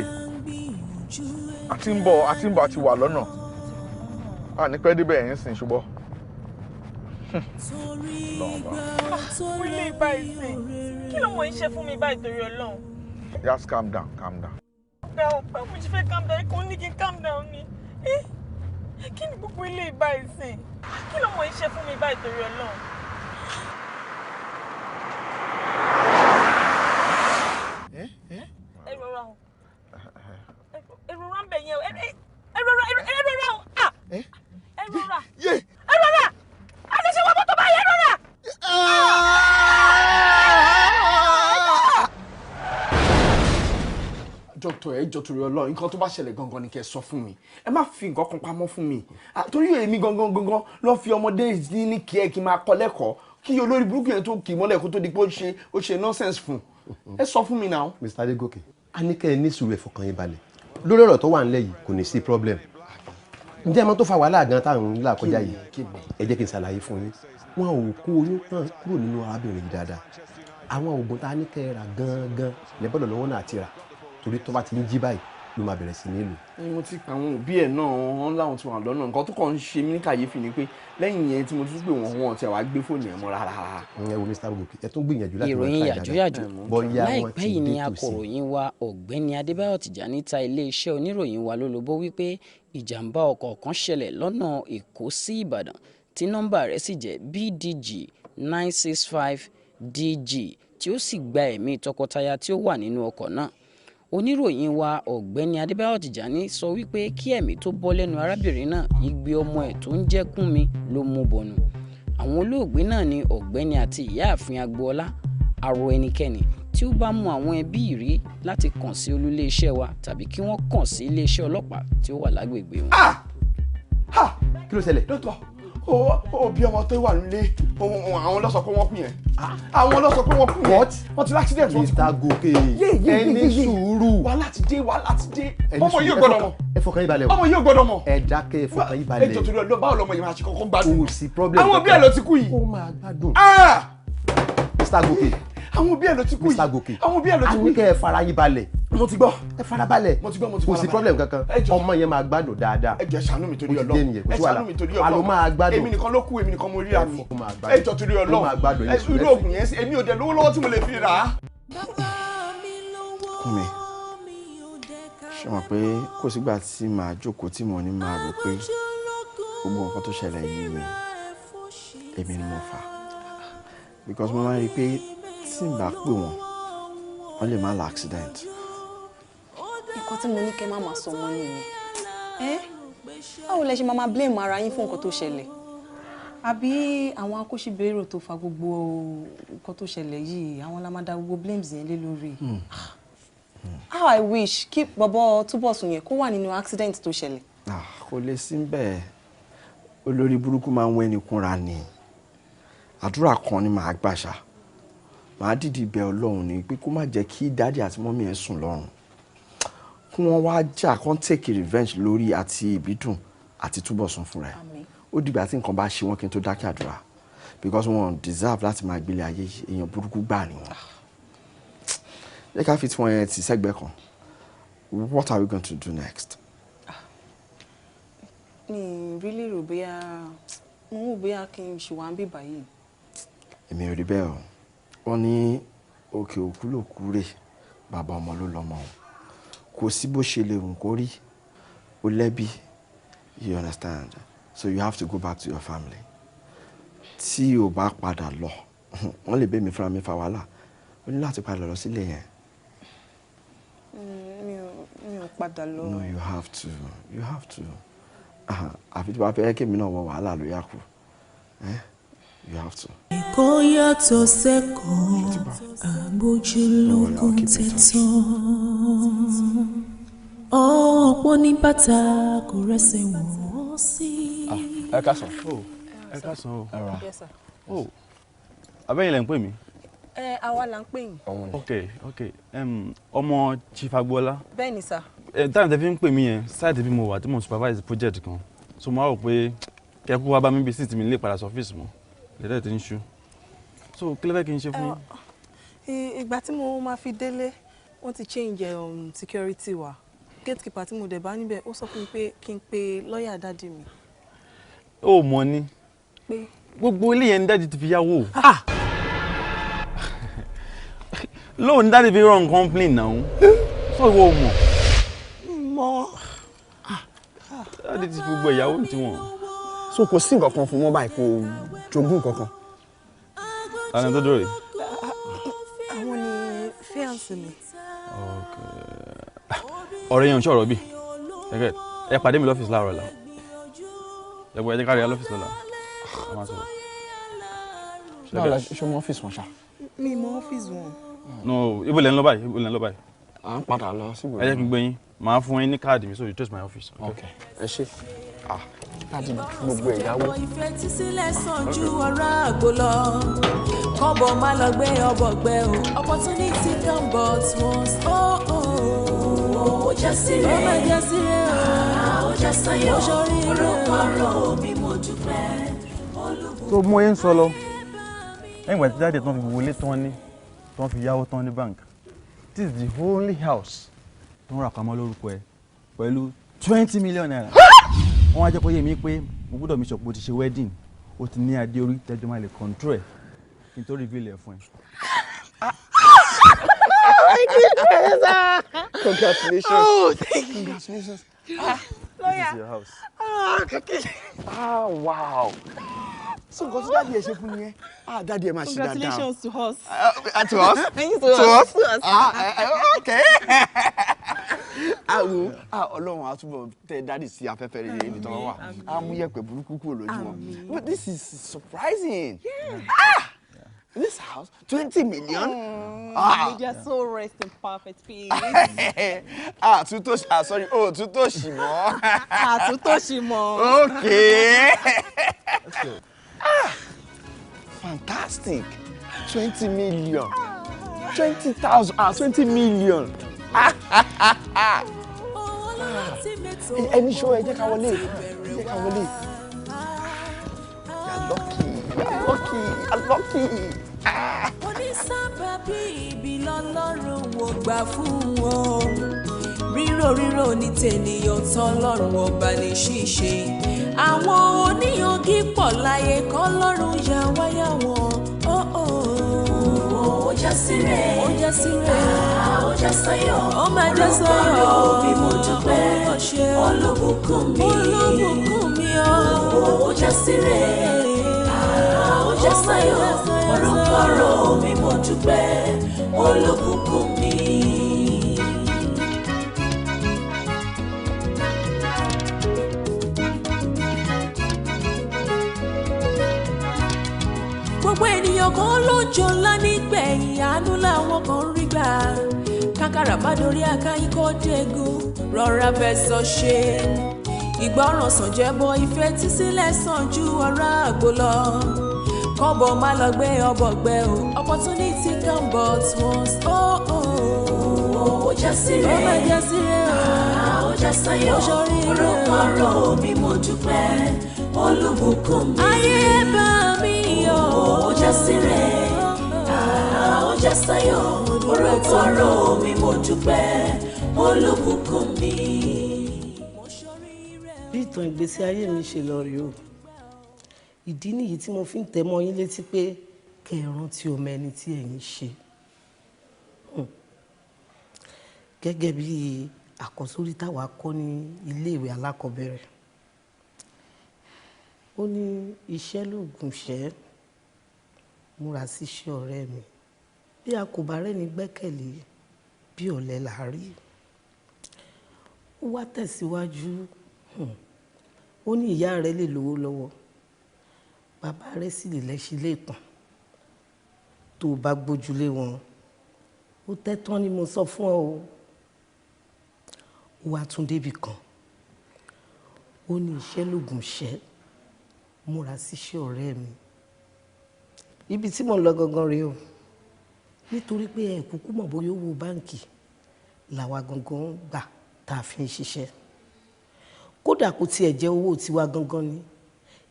A ti ń bọ̀, a ti ń bọ̀, a ti wà lọ́nà. A ní pẹ́ débẹ̀ ẹ̀yìn sìn ṣùgbọ́n. Wílé báyìí sí. Kí ló mọ̀ ń ṣe fún mi báyìí torí Ọlọ́run? Just calm down, calm down. Down, báwo mo ṣe fẹ́ calm down? Kò ní kí n calm down ni. Kí ni gbogbo ilé báyìí sí? Kí ló mọ̀ ń ṣe fún mi báyìí torí Ọlọ́run? Ẹ rọra o. Ẹ rọra ń bẹ̀ yẹn o. Ẹ rọra, ẹ rọra o. Ẹ rọra. Ẹ rọra. A lè ṣe wọ́n mọ́tò báyìí, ẹ rọra. Dókítà, ẹ jọ̀ọ́ torí Ọlọ́run, nǹkan tó bá ṣẹlẹ̀ gangan ni kẹ́ sọ fún mi. Ẹ má fi nǹkan kan pamọ́ fún mi. Torí èmi gangan gangan lọ fi ọmọdé ní kí ẹ kí n máa kọ́ lẹ́kọ̀ọ́, kí olórí burúkú yẹn tó kì í mọ́lẹ̀ kó tó di pé ó ṣe nonsense fún. Ẹ sọ fún mi náà. Mr. Adegoke, a ní kẹ́ ẹ ní sùúrù, ẹ fọkàn yín balẹ̀. Lórí ọ̀rọ̀ tó wà nílẹ̀ yìí kò ní sí problem. Ǹjẹ́ ẹ mọ̀ tó fa wàhálà gan táwọn ń là kọjá yìí? Ẹ jẹ́ kí n ṣàlàyé fún yín. Wọn ò kó oyún náà kúrò nínú arábìnrin yìí dáadáa. Àwọn oògùn tá a ní kẹ́ ẹ rà gangan lẹ́bọ̀dọ̀ lọ́wọ́ náà ti rà, torí tó bá ti ń jí báyìí ló máa bẹ̀rẹ̀ sí ní lò. Mo ti pa àwọn òbí ẹ̀ náà, wọ́n láwọn ti wà lọ́nà. Nǹkan tó kàn ń ṣe mí ní kàyéfì ni pé lẹ́yìn yẹn tí mo tún pè wọ́n, wọn ti wá gbé fóònù ẹ̀ mọ́ rárá. Ẹ wo Mr. Gòkè, ẹ tún gbìyànjú láti máa ìròyìn try yàjóyàjó dáadáa. Bóyá wọ́n láìpẹ́ ti yìí ni dé tòsí. akọ̀ròyìn wa ọ̀gbẹ́ni Adébáyọ̀ Tìjání ta iléeṣẹ́ oníròyìn wa lólobó wípé ìjàmbá ọkọ̀ kan ṣẹlẹ̀ lọ́nà Èkó sí Ìbàdàn tí nọ́mbà rẹ̀ sì jẹ́ BDG 965 DG tí ó sì gba ẹ̀mí tọkọtaya tí ó wà nínú ọkọ̀ náà. Oníròyìn wa ọ̀gbẹ́ni Adébáyọ̀ Tìjání sọ wípé kí ẹ̀mí tó bọ́ lẹ́nu arábìnrin náà, igbe ọmọ ẹ̀ tó ń jẹ́ Kúnmi ló mú bọnu. Àwọn olóògbé náà ni ọ̀gbẹ́ni àti ìyáàfin Agboola. Àrò ẹnikẹ́ni tí ó bá mú àwọn ẹbí rí láti kàn sí olúléeṣẹ́ wa tàbí kí wọ́n kàn sí iléeṣẹ́ ọlọ́pàá tí ó wà lágbègbè wọn. Kí ló ṣẹlẹ̀? Dókítà, Ó bí ọmọ tó wà nílé, àwọn ló sọ pé wọ́n kú yẹn. Àwọn ló sọ pé wọ́n kú yẹn. What? Wọ́n ti l'accident, wọ́n ti kú. Mr. Gòkè, ẹ ní sùúrù. Wàhálà ti dé, wàhálà ti dé. Ọmọ yìí ò gbọ́dọ̀ mọ̀. Ẹ fọkàn yín balẹ̀ o. Ọmọ yìí ò gbọ́dọ̀ mọ̀. Ẹ dákẹ́, ẹ fọkàn yín balẹ̀. Ẹ jọ̀ọ́ torí Ọlọ́run, báwo lọmọ yìí máa ṣe kọ́kọ́ gbádùn? Kò sí problem. Àwọn òbí ẹ̀ ló ti kú yìí. Ó máa gbádùn. Mr. Gòkè. Àwọn òbí ẹ̀ ló ti kú yìí. Mr. Gòkè. Àwọn òbí ẹ̀ ló ti kú A ní yìí. kẹ́ ẹ fara yín balẹ̀. Mo ti gbọ́. Ẹ fara balẹ̀. Mo ti gbọ́, mo ti Kò sí fara balẹ̀. problem kankan. Ọmọ yẹn máa gbádùn dáadáa. Ẹ jọ̀ọ́, ẹ ṣàánú mi torí Ó ti Ọlọ́run. dé nìyẹn, kò Ẹ sí wàhálà. ṣàánú mi torí A ló Ọlọ́run. máa gbádùn. Èmi nìkan ló kú, èmi nìkan mo ríra mi. Ó máa gbádùn. Ẹ jọ̀ọ́ torí Ó Ọlọ́run. máa gbádùn. Ẹ irú oògùn yẹn sí, èmi ò dẹ̀ lówó lọ́wọ́ tí mo lè fi rà á. Kúnmi, ṣé mọ̀ pé kò sígbà tí màá jókòó tí mo ní máa rò pé gbogbo nǹkan tó ṣẹlẹ̀ yìí ni èmi ni mo fà á, because mo máa ń rí i pé tí n bá pè wọ́n, wọ́n lè má la accident. Nǹkan tí mo ní kẹ́ má máa sọ mọ́ nìyẹn. Ẹ́, báwo lẹ ṣe máa máa blame ara yín fún nǹkan tó ṣẹlẹ̀? Àbí àwọn akóṣíbérò tó fa gbogbo nǹkan tó ṣẹlẹ̀ yìí, àwọn la máa da gbogbo blames yẹn lé lórí? How I wish kí bọ̀bọ̀ Túbọ̀sún yẹn kó wà nínú accident tó ṣẹlẹ̀. Ah, kò lè sí bẹ́ẹ̀. Olórí burúkú máa ń wẹ́ni kúnra ni. Àdúrà kan ni màá gbàṣà, màá dìdì bẹ Ọlọ́run ni pé kó má jẹ́ kí daddy àti mummy ẹ̀ sùn lọ́rùn, kí wọ́n wá jà, kán take revenge lórí àti Ìbídùn àti Túbọ̀sún fúnra ẹ̀. Ó dìgbà tí nǹkan bá ṣe wọ́n kí n tó dákẹ́ àdúrà, because wọ́n deserve láti máa gbélé ayé yìí. Èèyàn burúkú gbà ni wọ́n. Jẹ́ ká fi tiwọn yẹn tì sẹ́gbẹ̀ẹ́ kan. What are we going to do next? Mi really rò bóyá, mo ń wò bóyá kí n ṣì wá ń bí báyìí. Èmi ò rí bẹ́ẹ̀ o. Wọ́n ní òkè òkú ló kú rè, bàbá ọmọ ló lọ́mọ o. Kò sí bó ṣe lè wù kó rí, o lẹ́bi, you understand? So you have to go back to your family. Tí o bá padà lọ, wọ́n lè bẹ́ mi fúnra mi fa wàhálà. O ní láti padà lọ sílé yẹn. Mi ò padà lọ. No, you have to, you have to. Àfi tí wàá fẹ́ kémi náà wọ wàhálà ló yà kú. Eh? You have to. Ẹ̀kọ́ yàtọ̀ sẹ́kọ̀ọ́, àgbójúlógún tẹ̀tàn. Ọ̀pọ̀ ní bàtà kò rẹ́sẹ̀ wọ́n sí. Ẹ káàsán. Ẹ káàsán o. Ẹ rà. Yes, sir. Oh, abẹ́yìn lẹ́ ń pè mí. Ẹ, àwa là ń pè yín. Ok, ọmọ Chief Agboola. Bẹ́ẹ̀ ni, sir. Ẹ táwọn tẹ fi ń pè mí yẹn, site bí mo wà tí mo supervise project kan, so mo wá rò pé kẹ́kú wá bá mi bí sí tí mi lè padà sí ọ́fíìsì mọ́ lẹ́dẹ̀ tí ń ṣú. So kí ló fẹ́ kí n ṣe fún yín? Ìgbà tí mo máa fi délé, wọ́n ti change security wa. Gatekeeper tí mo dẹ̀ bá níbẹ̀, ó sọ fún mi pé kí n pe lọ́ọ̀yà daddy mi. Ó mọ̀ ni. Pé? Gbogbo ilé yẹn ní daddy ti fi yáwó. Lóun daddy fi run complain náà, so ìwọ ò mọ̀? Mọ̀. Daddy ti fi gbogbo ìyàwó tiwọn. So kò sí nǹkan kan fún wọn báyìí, kò jogún nǹkan kan? Ta ni tó dúró yìí? Àwọn ni fiancé mi. Ọ̀rọ̀ yẹn ò ń ṣọ̀rọ̀ bí ẹ pàdé mi lọ́fíìsì láàárọ̀ ọ̀la. Ẹ bọ̀, ẹ jẹ́ ká rí ẹ lọ́fíìsì lọ́la, a máa sọ̀rọ̀. Báwo la ṣe mọ ọ́fíìsì wọn ṣá? Mi mọ ọ́fíìsì wọn. No, ibo lẹ́ ń lọ báyìí? Ibo lẹ́ ń lọ báyìí? À ń padà lọ síbò. Ẹ jẹ́ kí n gbé yín, màá fún yín ní káàdì mi so you trace my office. Ok, ẹ ṣe. Ah, láti gbogbo ẹ̀yáwó. Ìfẹ́ tí sílẹ̀ sàn ju ọ̀rá àgbo lọ. Kọ́bọ̀ má lọ gbé ọbọ̀ gbẹ o. Opportunity come but once. Oh, oh. Ó já sílẹ̀. Ó máa já sílẹ̀ o. Ó já sáyọ̀. Ó ṣoríire o. Orúkọ rò mí, mo dúpẹ́. Tó mú ẹ ń sọ lọ lẹ́yìn ìgbà tí jáde tán, fi wọlé tán ní tán, fi yáwó tán ní bank, this is the only house tó ń rà pamọ́ lórúkọ ẹ pẹ̀lú ₦20 million. Wọ́n wá jẹ́ kó yé mi pé mo gbọ́dọ̀ mi sọ pé o ti ṣe wedding, o ti ní adé orí, tẹ́jọ́ máa lè control ẹ̀ kí n tó reveal ẹ̀ fún ẹ. Congratulations. Oh, thank you. Congratulations. Ah, This is your house. Ah, kàkí. Ah, wow. So nǹkan tí daddy ẹ ṣe fún mi yẹn. Ah, daddy ẹ máa ṣe dáadáa. Congratulations to us. To us? Thank you. To us? To us. Ah, okay. Àwo, ah, Ọlọ́run á túbọ̀ tẹ daddy sí afẹ́fẹ́ rere ibi tí wọ́n wà. Á mú yẹ̀pẹ̀ burúkú kúrò lójú wọn. But this is surprising. Ah! This house, 20 million? May their soul rest in perfect peace. Àtúntòṣì, ah sorry, oh túntòṣì mọ́. Àtúntòṣì mọ́. Okay. Ah, fantastic. 20 million. 20,000, ah, 20 million. Ẹni ṣó ẹ jẹ́ ká wọlé, ẹ jẹ́ ká wọlé. You are lucky, you are lucky, you are lucky. Onísábàbí ibi lọ́lọ́run ò gbà fún wọn. Rírò rírò ní tènìyàn tọ́lọ́run ọba ní ṣíṣe. Àwọn oníyangí pọ̀ láyé kọ́lọ́run yà wáyà wọn. Ó já síre, ó já síre, ó já sáyọ̀, ó máa já sáyọ̀. Orúkọ mi mo dúpẹ́, olùbùkún mi, olùbùkún mi o. Ó já síre, ó já sáyọ̀, orúkọ mi mo dúpẹ́, olùbùkún mi. Gbogbo ènìyàn kan ló jọlá nígbẹ̀yìn, àánú làwọn kan rí gbà. Kákàrà bá dorí akáyín kó dégún, rọra fẹsọ̀ ṣe. Ìgbọràn sàn jẹ́bọ ìfẹ́ tí sílẹ̀ sàn ju ọ̀rá àgbo lọ. Kọ́bọ̀ má lọ gbé ọbọ̀ gbẹ o, opportunity come but once. Oh, oh. Ó já síre, ó máa já síre o, ó já sáyọ̀, orúkọ rọ̀ mi mo dúpẹ́, olùbùkún mi. Ayé bá mi yọ̀. Ó já síre, ó já sáyọ̀, orúkọ rọ̀ mi mo dúpẹ́, olùbùkún mi. Bí ìtàn ìgbésí ayé mi ṣe lọ rèé o, ìdí nìyí tí mo fi ń tẹ̀ mọ́ yín létí pé kẹ́ ẹ rántí ọmọ ẹni tí ẹ̀yin ṣe. Gẹ́gẹ́ bí àkọ́sórí táwa kọ́ ní iléèwé alákọ̀ọ́bẹ̀rẹ̀, ó ní iṣẹ́ lóògùn ìṣẹ́, múra síṣẹ́ ọ̀rẹ́ mi, bí a kò bá rẹ́ni gbẹ́kẹ̀lé bí ọ̀lẹ là á rí. Ó wá tẹ̀síwájú, ó ní ìyá rẹ̀ lè lówó lọ́wọ́, bàbá rẹ̀ sì lè lẹ́sí lẹ́ẹ̀kan, tó o bá gbójúlé wọn ó tẹ́tán ni mo sọ fún ọ o. Ó wá tún débì kan, ó ní iṣẹ́ lóògùn ìṣẹ́, múra síṣẹ́ ọ̀rẹ́ mi. Ibi tí mò ń lọ gangan rèé o, nítorí pé ẹ kúkú mọ̀ bóyá owó báǹkì làwa gangan gbà tá a fi ń ṣiṣẹ́. Kódà kò tiẹ̀ jẹ́ owó tiwa gangan ni,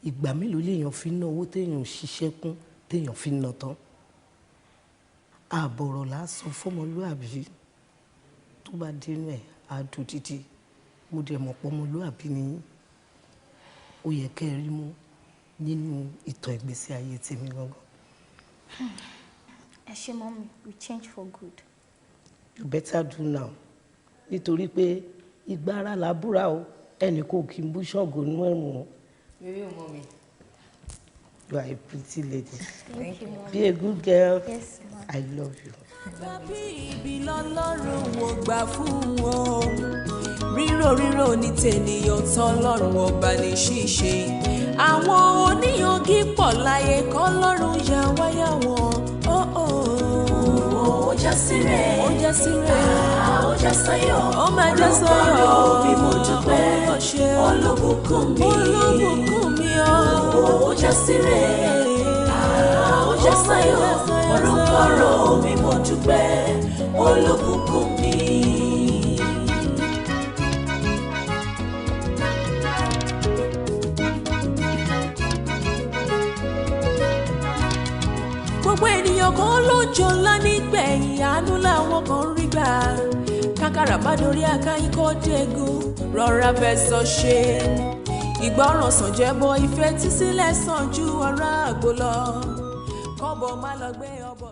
ìgbà mélòó lèèyàn fi ń ná owó téèyàn ṣiṣẹ́ kún téèyàn fi ń ná tán. Àbọ̀rọ̀ là á sọ fọ́mọlúàbí, tó bá dénú ẹ̀ á dùn dídí. Mo dẹ̀ mọ̀ pé ọmọlúàbí ni yín, ó yẹ kẹ́ ẹ rí mú nínú ìtàn ìgbésí ayé tèmi gangan. Ẹ ṣé mọ́mí, we change for good. You better do now, nítorí pé ìgbà ara là búra o, ẹnì kò kí n bú ṣọ́ọ̀gù nínú ẹ̀rùn o. We will, mommy. You are a pretty lady. Thank you, mommy. Be a good girl. Yes, ma'am. I love you. Bàbí ibi lọ́lọ́run ò gbà fún wọn. Rírò rírò ní tènìyàn tọ́lọ́run ọba ní ṣíṣe. Àwọn oníyangí pọ̀ láyé kọ́lọ́run yà wáyà wọn. Ó já síre, ó já síre, ó já sáyọ̀, ó máa já sáyọ̀. Orúkọ mi mo dúpẹ́, olùbùkún mi, olùbùkún mi o. Ó já síre, ó já sáyọ̀, orúkọ mi mo dúpẹ́, olùbùkún mi. Gbogbo ènìyàn kan ló jọlá nígbẹ̀yìn, àánú làwọn kan rí gbà. Kákàrà bá dorí akáyín kó dégún, rọra fẹsọ̀ ṣe. Ìgbọràn sàn jẹ́bọ ìfẹ́ tí sílẹ̀ sàn ju ọ̀rá àgbo lọ. Kọ́bọ̀ má lọ gbé ọbọ̀.